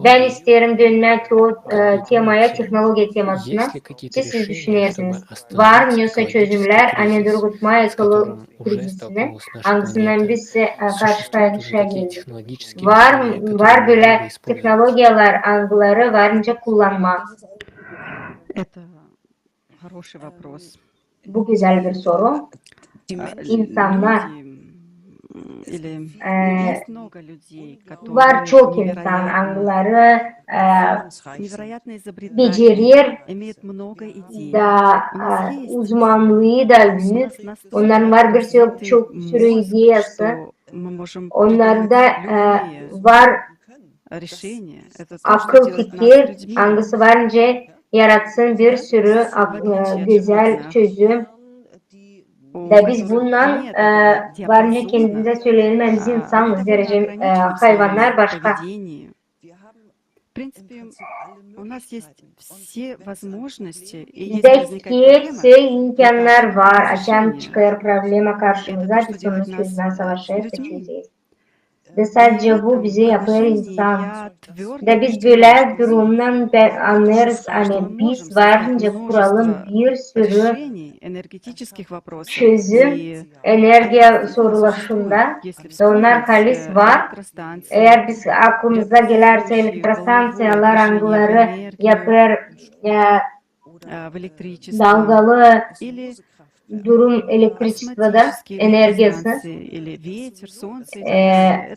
Bän isteerim dönmää te-, o, e, temaya, tehnologiya temasına. Siz ne düşünersiniz? Var mı nesoy çözümlär, ani durgutmaa ekolo-, krizisinä, angısından biz, e, karşı-karşıya geldik? Var mı, var bölä tehnologiyalar, angıları var nicä kullanmaa? Это хороший вопрос. Bu gözäl bir soru. İnsannar, e, var çok insan, angıları, e, becerer, da, e, uzmanlıı da büük. Onnarın var bir sürü, çok sürü ideyası. Onnarda, e, var akıl fikir, angısı var nicä yaratsın bir sürü ak-, e, gözäl çözüm. Da biz bundan, e, var nicä kendimizä söleyelim, ani biz insanız, derecä, e, hayvannar başka. Bizdä hepsi imkannar var, açan çıkêr problema karşımıza, biz onu çözmää savaşêrız da çözeriz. Da sadecä bu bizä yapêr insan. Da biz bölä durumdan annêêrız, ani biz var nicä kuralım bir sürü çözüm energiya sorulaşında. Da onnar halis var. Eer biz aklımıza gelärsä elektrostanţiyalar, angıları yapêr, e, dalgalı durum elektriçestvo da energiyası, e,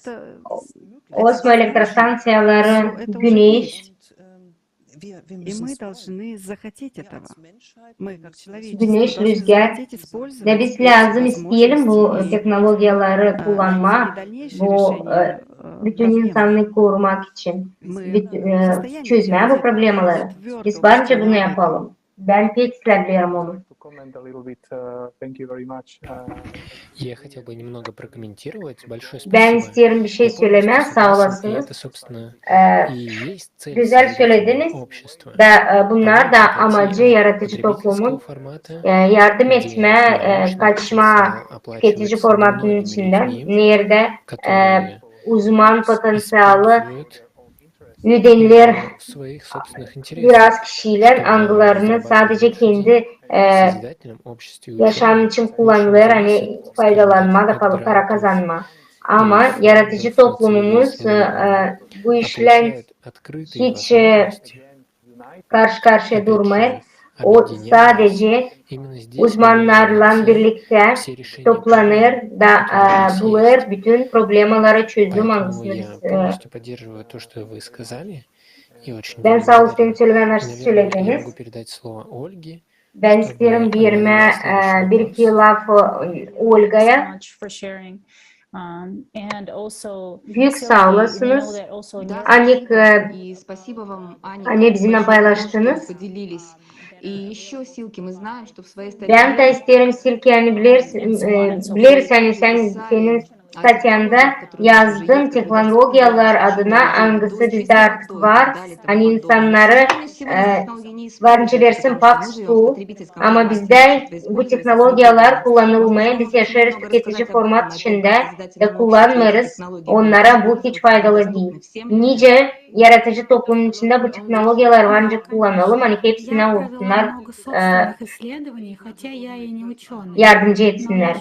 osmoelektrostanţiyaları, güneş, güneş, rüzgar. Da biz lääzım isteyelim bu tehnologiyaları kullanmaa, bu, e, bütün insannıı korumak için, büt-, e, çözmää bu problemaları. Biz var nicä bunu yapalım. Bän pek islärdim onu. Я хотел бы немного прокомментировать. Большое Bän спасибо. isteerim bir şey Я помню, sölemää, что saa согласен, и olasınız. Это, собственно, Ee, и есть цель gözäl современного sölediniz. общества. Da e, bunnar da Помогать amacı отойти от yaratıcı потребительского toplumun формата, e, yardım где etmää, e, невозможно kaçmaa просто оплачивать tüketici formatının многими içindän, людьми, neredä e, которые uzman potansialı используют ödenilär в своих собственных интересах, biraz kişiylän, чтобы angılarını sadece зарабатывать деньги в kendi e, созидательном обществе yaşam учёных, için они kullanılêr, зависят ani от faydalanmaa грантов, da от para, para грантов, kazanmaa. и Ama фондов, yaratıcı фондов toplumumuz e, национального e, bu işlän отличают открытые hiç e, возможности karşı-karşıya durmêêr. O объединяясь. sadece Именно здесь uzmannarlan могут найти birliktä все решения toplanêr проблем, da которые у нас e, bulêr есть. bütün problemaları çözüm, Поэтому angısını я biz e, полностью поддерживаю то, что вы сказали. И очень bän вам saa olsun благодарен. sölemää, nasıl Наверное, я sölediniz. могу передать слово Ольге. Bän isteerim vermää e, bir iki laf e, Olgaya. Much for sharing. Um, and also, Büük saa olasınız. Ani e, И спасибо вам, Аня, ani bizimnän paylaştınız. поделились. И еще ссылки мы знаем, что в своей статье Bän dä isteerim, Silke, ani bileriz, e, bileriz, ani sän senin statyanda yazdın tehnologiyalar adına, angısı bizdä artık var, ani insannarı e, var nicä versin pak su, ama bizdä bu tehnologiyalar kullanılmêêr, biz yaşêêrız tüketici format içindä da kullanmêêrız, onnara bu hiç faydalı diil. Nicä yaratıcı toplumun içindä bu tehnologiyalar var nicä kullanalım, ani hepsinä olsunnar e, yardımcı etsinnär.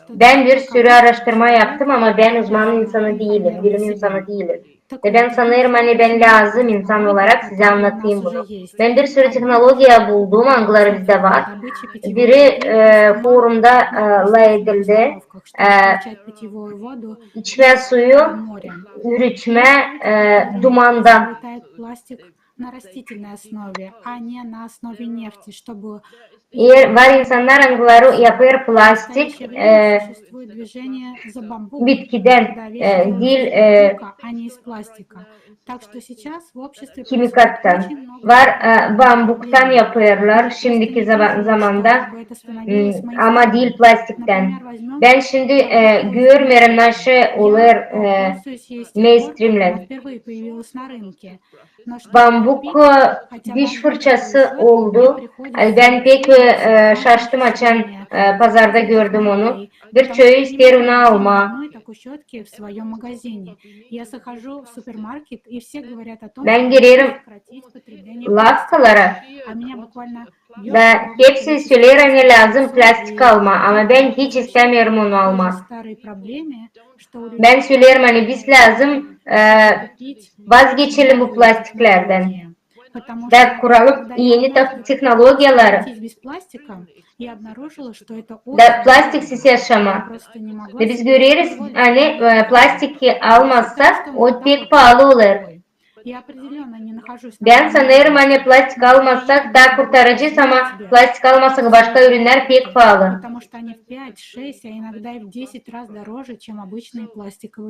Bän bir sürü araştırma yaptım, ama bän uzman insanı diilim, bilim insanı diilim. Da bän sanêrım, ani bän lääzım insan olarak sizä annadayım bunu. Bän bir sürü tehnologiya buldum, angıları bizdä var. Biri e, forumda e, lafedildi. E, içmä suyu ürütmä e, dumandan. На растительной основе, а не на основе нефти, чтобы E, var insannar, angıları yapêr plastik, e, существует движение за бамбук, bitkidän, когда e, весь diil из e, бамбука, а не из пластика. Так что сейчас в обществе kimikattan. очень много Var e, bambuktan yapêrlar şimdiki zama- zamanda, m, ama diil plastiktän. Bän şindi e, görmeerim, nasıl olêr e, mainstreamlän. Bambuk e, diş fırçası oldu. Ay, bän pek e, şaştım, açan e, pazarda gördüm onu. Bir çoyu isteer onu almaa. Bän girerim lafkalara da hepsi söleer, ani lääzım plastik almaa, ama bän hiç istämeerim onu almaa. Bän söleerim, ani biz lääzım e, vazgeçelim bu plastiklerdän. Da kuralım eni te- tehnologiyaları. Da plastiksiz yaşamaa. Da biz göreriz, ani e, plastik almasak, o pek paalı olêr. Bän sanêrım, ani plastik almasak, taa kurtaracez, ama plastik almasak, başka ürünnär pek paalı.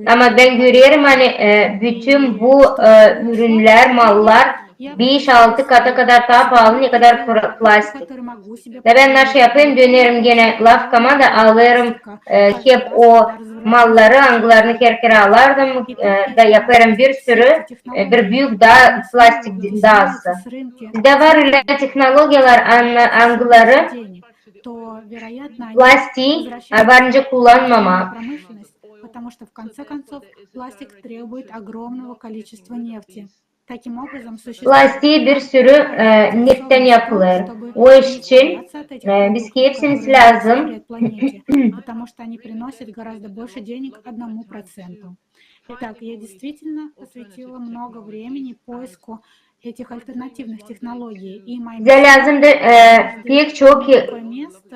Ama bän görerim, ani e, bütün bu e, ürünnär, mallar beş-altı kata kadar taa paalı, ne kadar pra- plastik. Da bän nasıl yapêrım, dönerim genä lafkama da alêrım e, hep o malları, angılarını herkerä alardım, e, da yapêrım bir sürü, e, bir büük daa, plastik daası. Bizdä var ölä tehnologiyalar, an- angıları plastii e, var nicä kullanmamaa. Plastik bir sürü e, neftän yapılêr. O iş için e, biz hepsimiz lääzım Итак, я действительно посвятила много времени поиску этих альтернативных технологий. И мои Bizä lääzımdı e, pek çok e, место,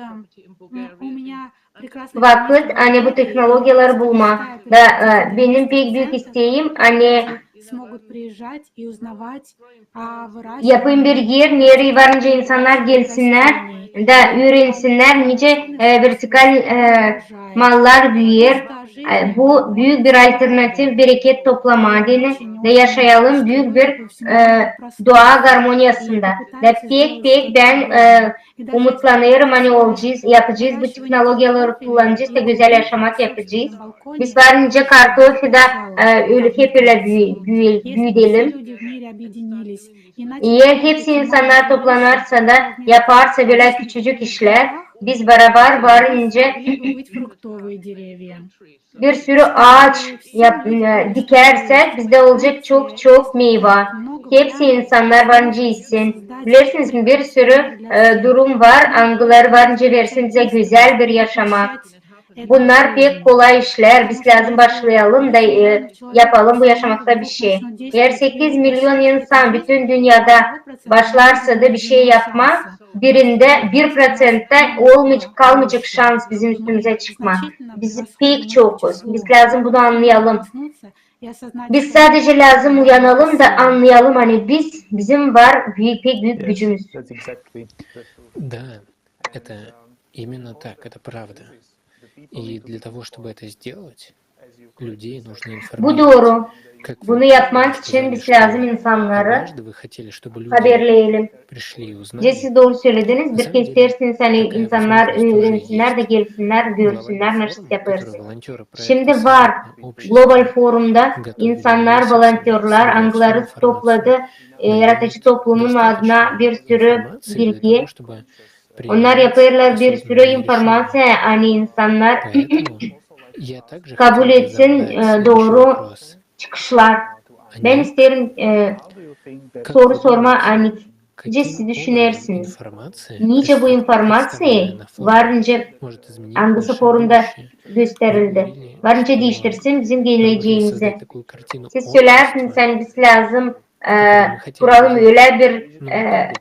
м, у меня прекрасный vakıt, ani bu tehnologiyaları bulmaa. Da e, benim pek büük isteegim, ani смогут приезжать и узнавать о выращивании yapayım bir er, nereyi var nicä insannar gelsinnär da üürensinnär, nicä e, vertikal e, mallar büüyer. E, bu büük bir alternativ bereket toplamaa deyni da yaşayalım büük bir, e, doğa garmoniyasında. Da pek, pek bän, e, umutlanêrım, ani olacez, yapacez bu tehnologiyaları, kullanacez da gözäl yaşamak yapacez. Biz var nicä kartofi da, e, ölä hep ölä büü-, büü-, büüdelim. Eer hepsi insannar toplanarsa da yaparsa bölä küçücük işlär, biz barabar var nicä bir sürü aaç yap-, e, dikersäk, bizdä olacek çok-çok meyva. Hepsi insannar var nicä isin. Bilersiniz mi, bir sürü, e, durum var, angıları var nicä versin bizä gözäl bir yaşamak. Bunnar pek kolay işlär. Biz lääzım başlayalım da, e, yapalım bu yaşamakta bir şey. Eer sekiz milyon insan bütün dünnedä başlarsa da bir şey yapmaa, birindä bir proţenttän olmayacek, kalmayacek şans bizim üstümüzä çıkmaa. Biz pek çokuz. Biz lääzım bunu annayalım. Biz sadecä lääzım uyanalım da annayalım, ani biz, bizim var büük, pek büük gücümüz. Да, это именно так, это правда. И для того, чтобы это сделать, людей нужно информировать. Bu dooru. Bunu yapmak için biz lääzım insannarı haberleyelim. Nicä siz dooru sölediniz, bir kerä isteersiniz, ani insannar üürensinnär da gelsinnär, görsünnär, naşey yapêrız. Şindi var Global Forumda insannar, volontörlär, angıları topladı, e, yaradıcı toplumun adına bir sürü bilgi. Onnar yapêrlar bir sürü informaţiya, ani insannar kabul etsin, e, dooru çıkışlar. Bän isteerim, e, soru sormaa, ani nicä siz düşünersiniz? Nicä bu informaţiya var nicä, angısı forumda gösterildi, var nicä diiştirsin bizim gelecämizi? Siz söleersiniz, ani biz lääzım, e, kuralım ölä bir, e,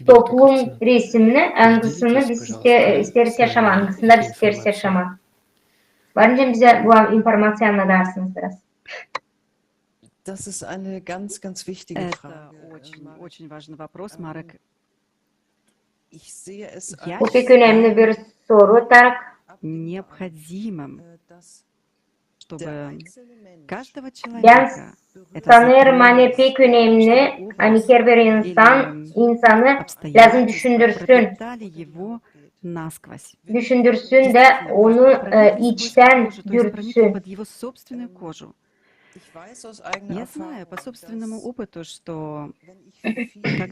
toplum resimini, angısını biz iste-, isteeriz yaşamaa, angısında biz isteeriz yaşamaa. Var nicä bizä bu informaţiyanı annadarsınız biraz? Das ist eine ganz, ganz wichtige Frage, Marek. Bu pek önemli bir soru, Tarık. Bän sanêrım, ani pek önemli, ani herbir insan insanı lääzım düşündürsün. Düşündürsün da onu, e, içtän dürtsün.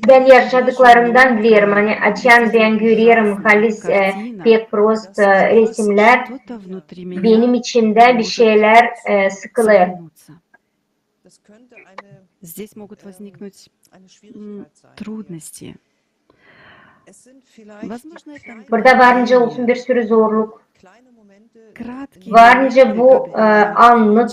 Bän yaşadıklarımdan bilerim, ani açan bän görerim halis, e, pek prost, e, resimnär, benim içimdä bir şeylär, e, sıkılêr. Burada var nicä olsun bir sürü zorluk. Var nicä bu, e, anlık,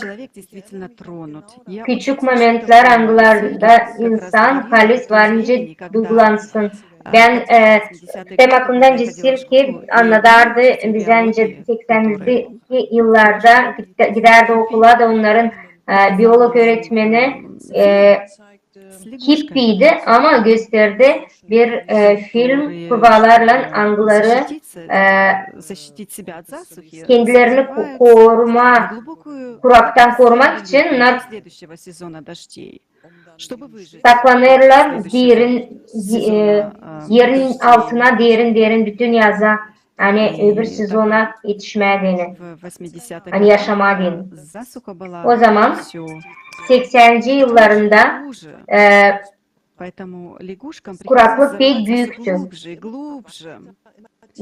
küçük momentlär, angılarda insan halis var nicä duygulanêr. Bän, e, tem aklımdan geçsin ki annadardı bizä nicä seksändeki yıllarda gidärdi okula da onnarın, e, biolog üüretmeni, e, hippiydi, ama gösterdi bir, e, film kurbaalarlan, angıları, e, kendilerini ko-, koruma, kuraktan korumak için onnar saklanêrlar derin, e, erin altına derin, derin bütün yaza. Ani öbür sezona etişmää deyni. Ani yaşamaa deyni. O zaman seksäninci yıllarında, e, kuraklık pek büüktü.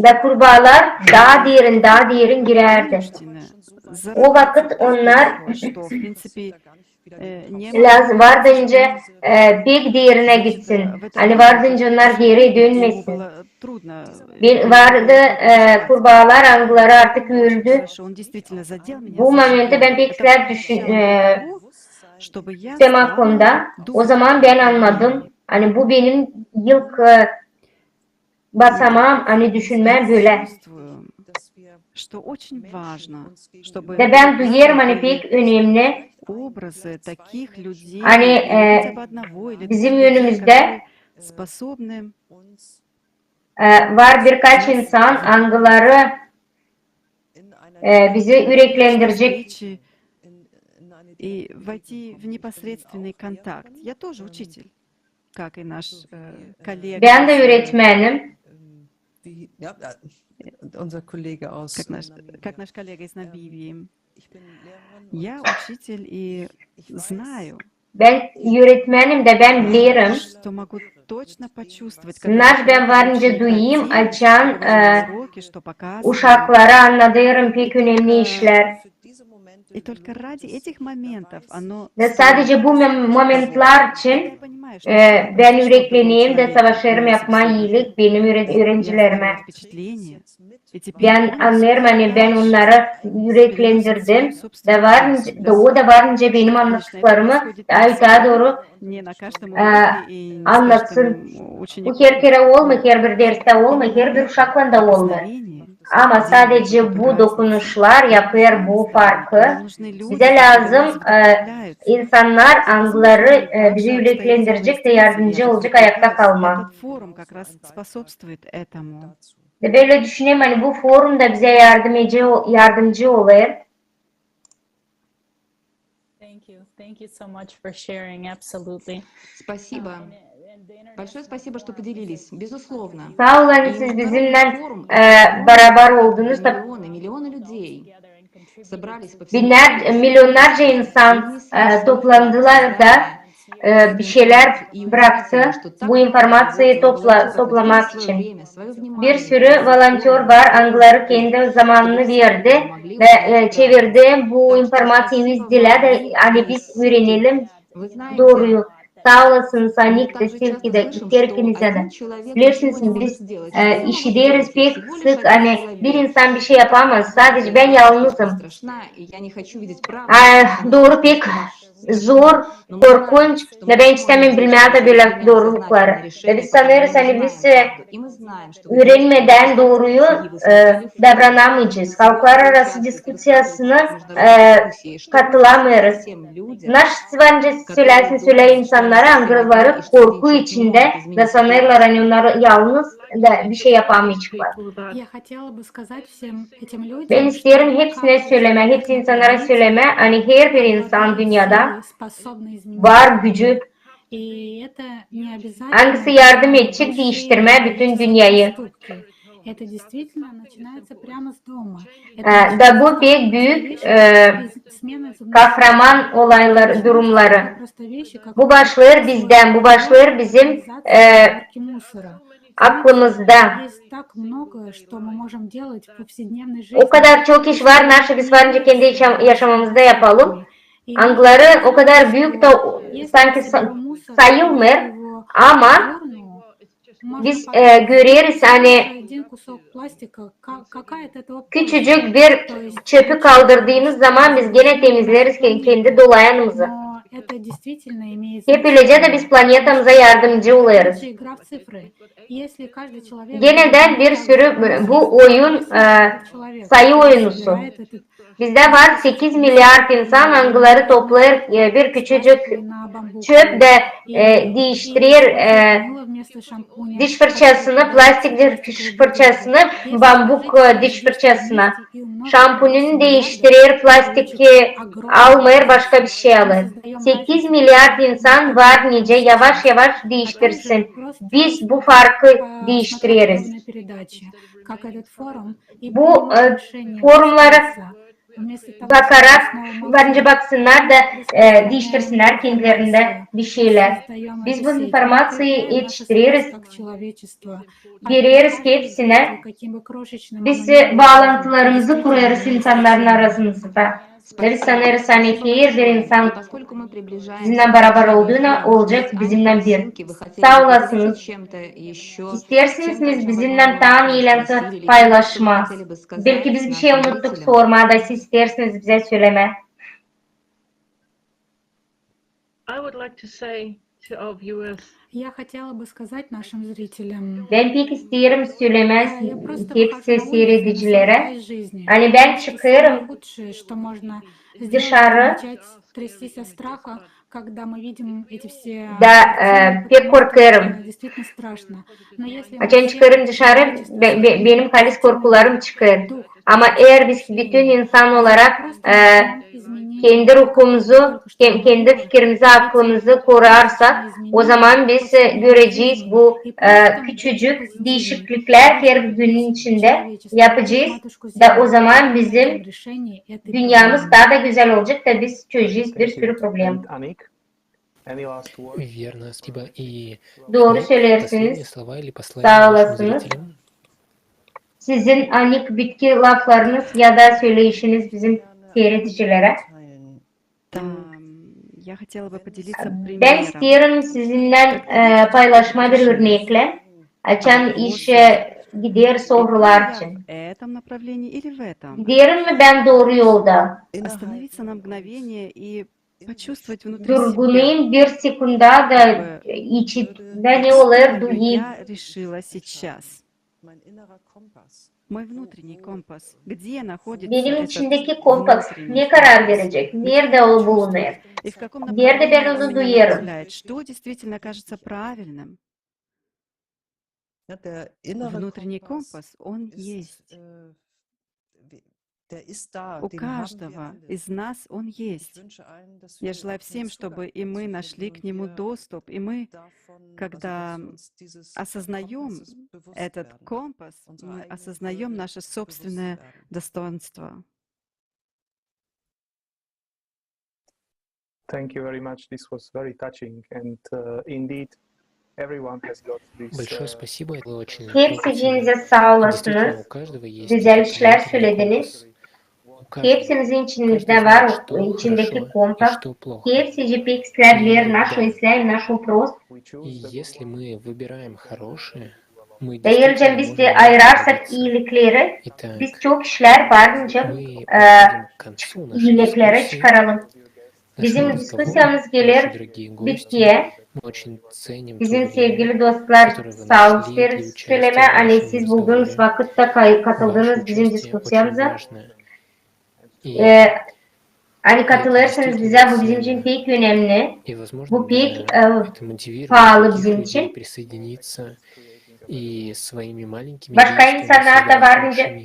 Da kurbaalar taa derin, taa derin girärdi. O vakıt onnar lääzım vardı nicä, e, pek derinä gitsin. Ani vardı nicä onnar geeri dönmesin. Vardı, e, kurbaalar, angıları artık öldü. Bu momentte bän pek islää düşün-, e, tem akında. O zaman bän annadım, ani bu benim ilk, e, basamaam, ani düşünmää bölä. Da bän duyêrım, ani pek önemli, ani, e, bizim önümüzdä, e, var birkaç insan, angıları e, bizi üreklendirecek. И войти в непосредственный контакт. Я тоже учитель, как и наш э, коллега. Bän dä üüretmänim. Die, ja, ja, unser Kollege aus Как наш, Namibia. Как наш коллега из Намибии. Ich bin Lehrerin Я und учитель и ich weiß, знаю, Bän üüretmänim dä bän bilerim. что могу точно почувствовать, Naş bän var nicä duyêrım, açan e, uşaklara annadêrım pek önemli işlär. И только ради этих моментов оно Dä sadece bu mom- momentlar için e, bän ürekleneyim dä savaşêrım yapmaa iilik benim üre- üürencilerimä. Bän annêêrım, ani bän onnarı üreklendirdim. Dä var nicä, dä o da var nicä benim annattıklarımı dä taa dooru e, annatsın. Bu her kerä olmêêr, her bir derstä olmêêr, her bir uşaklan da olmêêr. Ama sadece bu dokunuşlar yapêr bu farkı. Bizä lääzım e, insannar, angıları e, bizi üreklendirecek dä yardımcı olacek ayakta kalmaa. Этот форум как раз способствует этому. Dä bölä düşünerim, ani bu forum da bizä yardım ece- yardımcı olêr. Thank you. Thank you so much for sharing. Absolutely. Спасибо. Большое спасибо, что поделились. Безусловно. Saa olun, siz bizimnän e, barabar oldunuz da Миллионы, миллионы людей собрались по всему binnär, milyonnarca insan e, toplandılar da e, bir şeylär bıraktı bu informaţiyayı topla- toplamak için. Bir sürü volontör var, angıları kendi zamanını verdi ve e, çevirdi bu informaţiyayı biz dilä dä, ani biz üürenelim dooruyu. Saa olasınız, Anik dä, Silki dä, herkezi dä. Bilersiniz, biz e, işideriz pek sık, ani bir insan bir şey yapamaz, sadece bän yalnızım. E, dooru pek zor, korkunç, da bän istämeerim bilmää dä bölä doorulukları. Da biz sanêrız, ani biz e, üürenmedän dooruyu e, davranamayacez. Halklararası diskusiyasına e, katılamêêrız. Naş var nicä söläsin, sölä insannara, angıları korku içindä da sanêrlar, ani onnarı yalnız da bir şey yapamayaceklar. Я хотела бы сказать всем этим людям, Bän isteerim hepsinä sölemää, hepsi insannara sölemää, ani her bir insan dünnedä способны изменить. Var gücü, И это не обязательно angısı yardım edecek diiştirmää bütün dünneyä. Это действительно начинается прямо с дома. E, da bu pek büük e, kahraman olayları, durumları. Bu başlêêr bizdän, bu başlêêr bizim e, aklımızda. Есть так много, что мы можем делать в повседневной O жизни. kadar çok iş var, naşı biz var nicä kendi yaşam- yaşamamızda yapalım. Angıları o kadar büük da sanki sa- sayılmêêr, ama biz e, göreriz, ani küçücük bir çöpü kaldırdıımız zaman biz genä temizleeriz ke- kendi dolayanımızı. Hep ölecä dä biz planetamıza yardımcı olêrız. Genä dä bir sürü bu oyun e, sayı oyunusu. Bizdä var sekiz milliard insan, angıları toplêêr e, bir küçücük çöp dä e, diiştirer e, diş fırçasını, plastik diş fırçasını bambuk e, diş fırçasına. Şampunini diiştirer, plastik e, almêêr, başka bir şey alêr. Sekiz milliard insan var nicä yavaş-yavaş diiştirsin. Biz bu farkı diiştireriz. Bu e, forumları bakarak, bence baksınnar da e, diiştirsinnär kendilerindä bir şeylär. Biz bu informaţiyayı etiştireriz, vereriz hepsinä. Biz e, baalantılarımızı kurêrız insannarın arasında. Biz sanêrız, ani her bir insan bizimnän barabar olduuna olacek bizimnän bir. Saa olasınız. İsteersiniz mi bizimnän taa neylensä paylaşmaa? Belki biz bir şey unuttuk sormaa da siz isteersiniz bizä sölemää. I would like to say to our viewers, Я хотела бы сказать нашим зрителям, Bän pek isteerim sölemää я просто hepsi выхожу на улицу, siiredicilere, насыщаюсь жизнью. ani bän Что çıkêrım самое худшее, что можно dışarı. Начать трястись от страха, когда мы видим эти все Da e, pek korkêrım. Действительно страшно. Но если Açan çıkêrım dışarı, be- be- benim halis korkularım çıkêr. Ama eer biz bütün insan olarak, e, kendi ruhumuzu, ke-, kendi fikirimizi, aklımızı koruyarsak, o zaman biz, e, görecez bu, e, küçücük diişikliklär her günün içindä yapacez. Da o zaman bizim dünnemiz taa da gözäl olacek da biz çözecez bir sürü problem. Dooru söleersiniz. Saa olasınız. Sizin ancak bitki laflarınız ya da söleişiniz bizim siiredicilerä. Bän isteerim sizinnän, e, paylaşmaa bir örneklän, açan iş, e, gider sorular için. Giderim mi bän dooru yolda? Durgunayım bir sekunda da içimdä ne olêr, duyayım. Benim içimdäki kompas ne karar verecek? Neredä o bulunêr? Neredä bän onu duyêrım? Внутренний компас, он есть. У каждого из нас он есть. Я желаю всем, чтобы и мы нашли к нему доступ, и мы, когда осознаём этот компас, мы осознаём наше собственное достоинство. Thank you very much. This was very touching, and, uh, indeed, everyone has got this, uh, Большое спасибо, это было очень трогательно. Hepsiciniz saa olasınız. Действительно, у каждого есть внутренний компас. Gözäl işlär sölediniz. Hepsimizin içindä var o, içindäki kompas. Hepsicii pek islää biler, naşo islää, naşo prost. И если мы выбираем хорошее, мы действительно можем выбрать добиться. Da eer biz dä ayırarsak iilikleri, biz çok işlär var nicä, e, iiliklere çıkaralım. Bizim diskusiyamız geler bitkiyä. Bizim sevgili dostlar, saa olun isteerim sölemää, ani siz bulduunuz vakıt da kay-, katıldınız bizim diskusiyamıza. E, ani katılêrsınız bizä, bu bizim için pek önemli. Bu pek, e, paalı bizim için. Başka insannar da var nicä,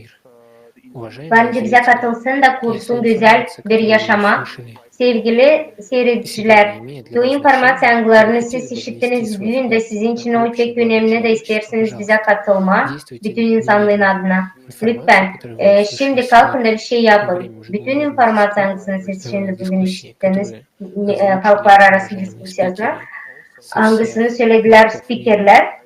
var nicä bizä katılsın da kursun gözäl bir yaşamaa. Sevgili siiredicilär, bu informaţiya, angılarını siz işittiniz büün dä, sizin için o pek önemli da isteersiniz bizä katılmaa bütün insanların adına. Lütfen, e, şindi kalkın da bir şey yapın. Bütün informaţiya, angısını siz şindi büün işittiniz, e, halklararası diskusiyasına, angısını söledilär spikerlär.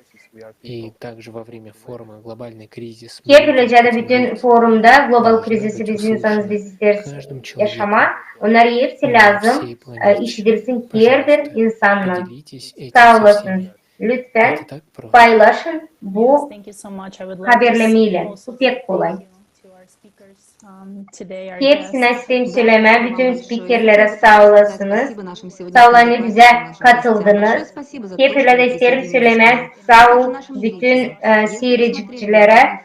Hep ölecä dä bütün forumda global krizisi biz insanız, biz isteeriz yaşamaa. Onnarı hepsi lääzım, e, işidilsin herbir insannan. Saa olasın. Lütfen paylaşın bu haberlemeyi. Bu pek kolay. Hepsinä isteerim sölemää, bütün spikerlerä saa olasınız. Saa olun, ani bizä katıldınız. Hep ölä dä isteerim sölemää, saa ol bütün, e, siiredicilerä.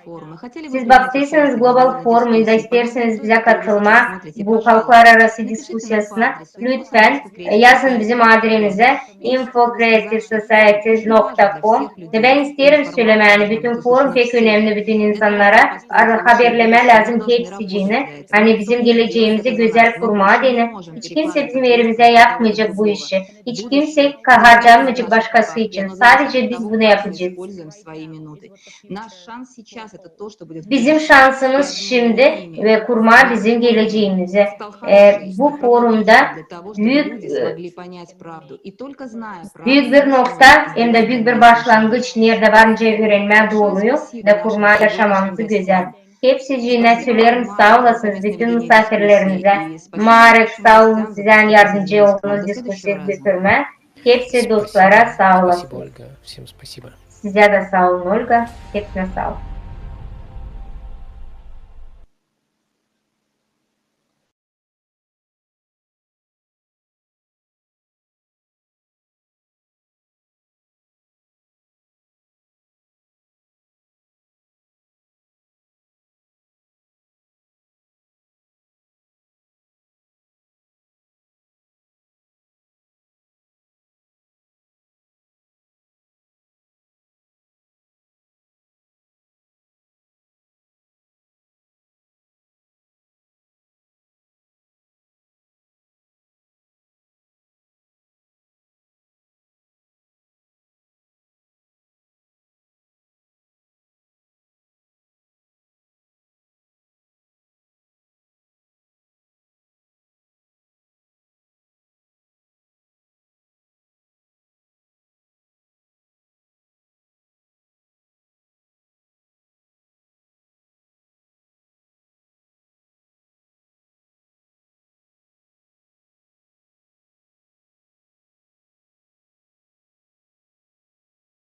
Siz baktıysanız Global Forum da isteersiniz bizä katılmaa bu halklararası diskusiyasına, lütfen, e, yazın bizim adresimizä info creative society nokta com. Da bän isteerim sölemää, ani bütün forum pek önemli bütün insannara. Ar-, haberlemää lääzım hepsiciinä, ani bizim geleceemizi gözäl kurmaa deyni. Hiç kimsey bizim erimizä yapmayacek bu işi. Hiç kimsey ka-, harcanmayacek başkası için. Sadece biz bunu yapacez. Bizim şansımız şindi ve kurmaa bizim geleceemizi. E, bu forumda büük, e, büük bir nokta hem dä büük bir başlangıç, neredä var nicä üürenmää dooruyu da kurmaa yaşamamızı gözäl. Hepsiciinä söleerim, saa olasınız bütün musaafirlerimizä. Marek, saa olun, sizä yardımcı oldunuz diskusiyayı götürmää. Hepsi dostlara saa olasın. Sizä dä saa olun, Olga. Hepsinä saa olun.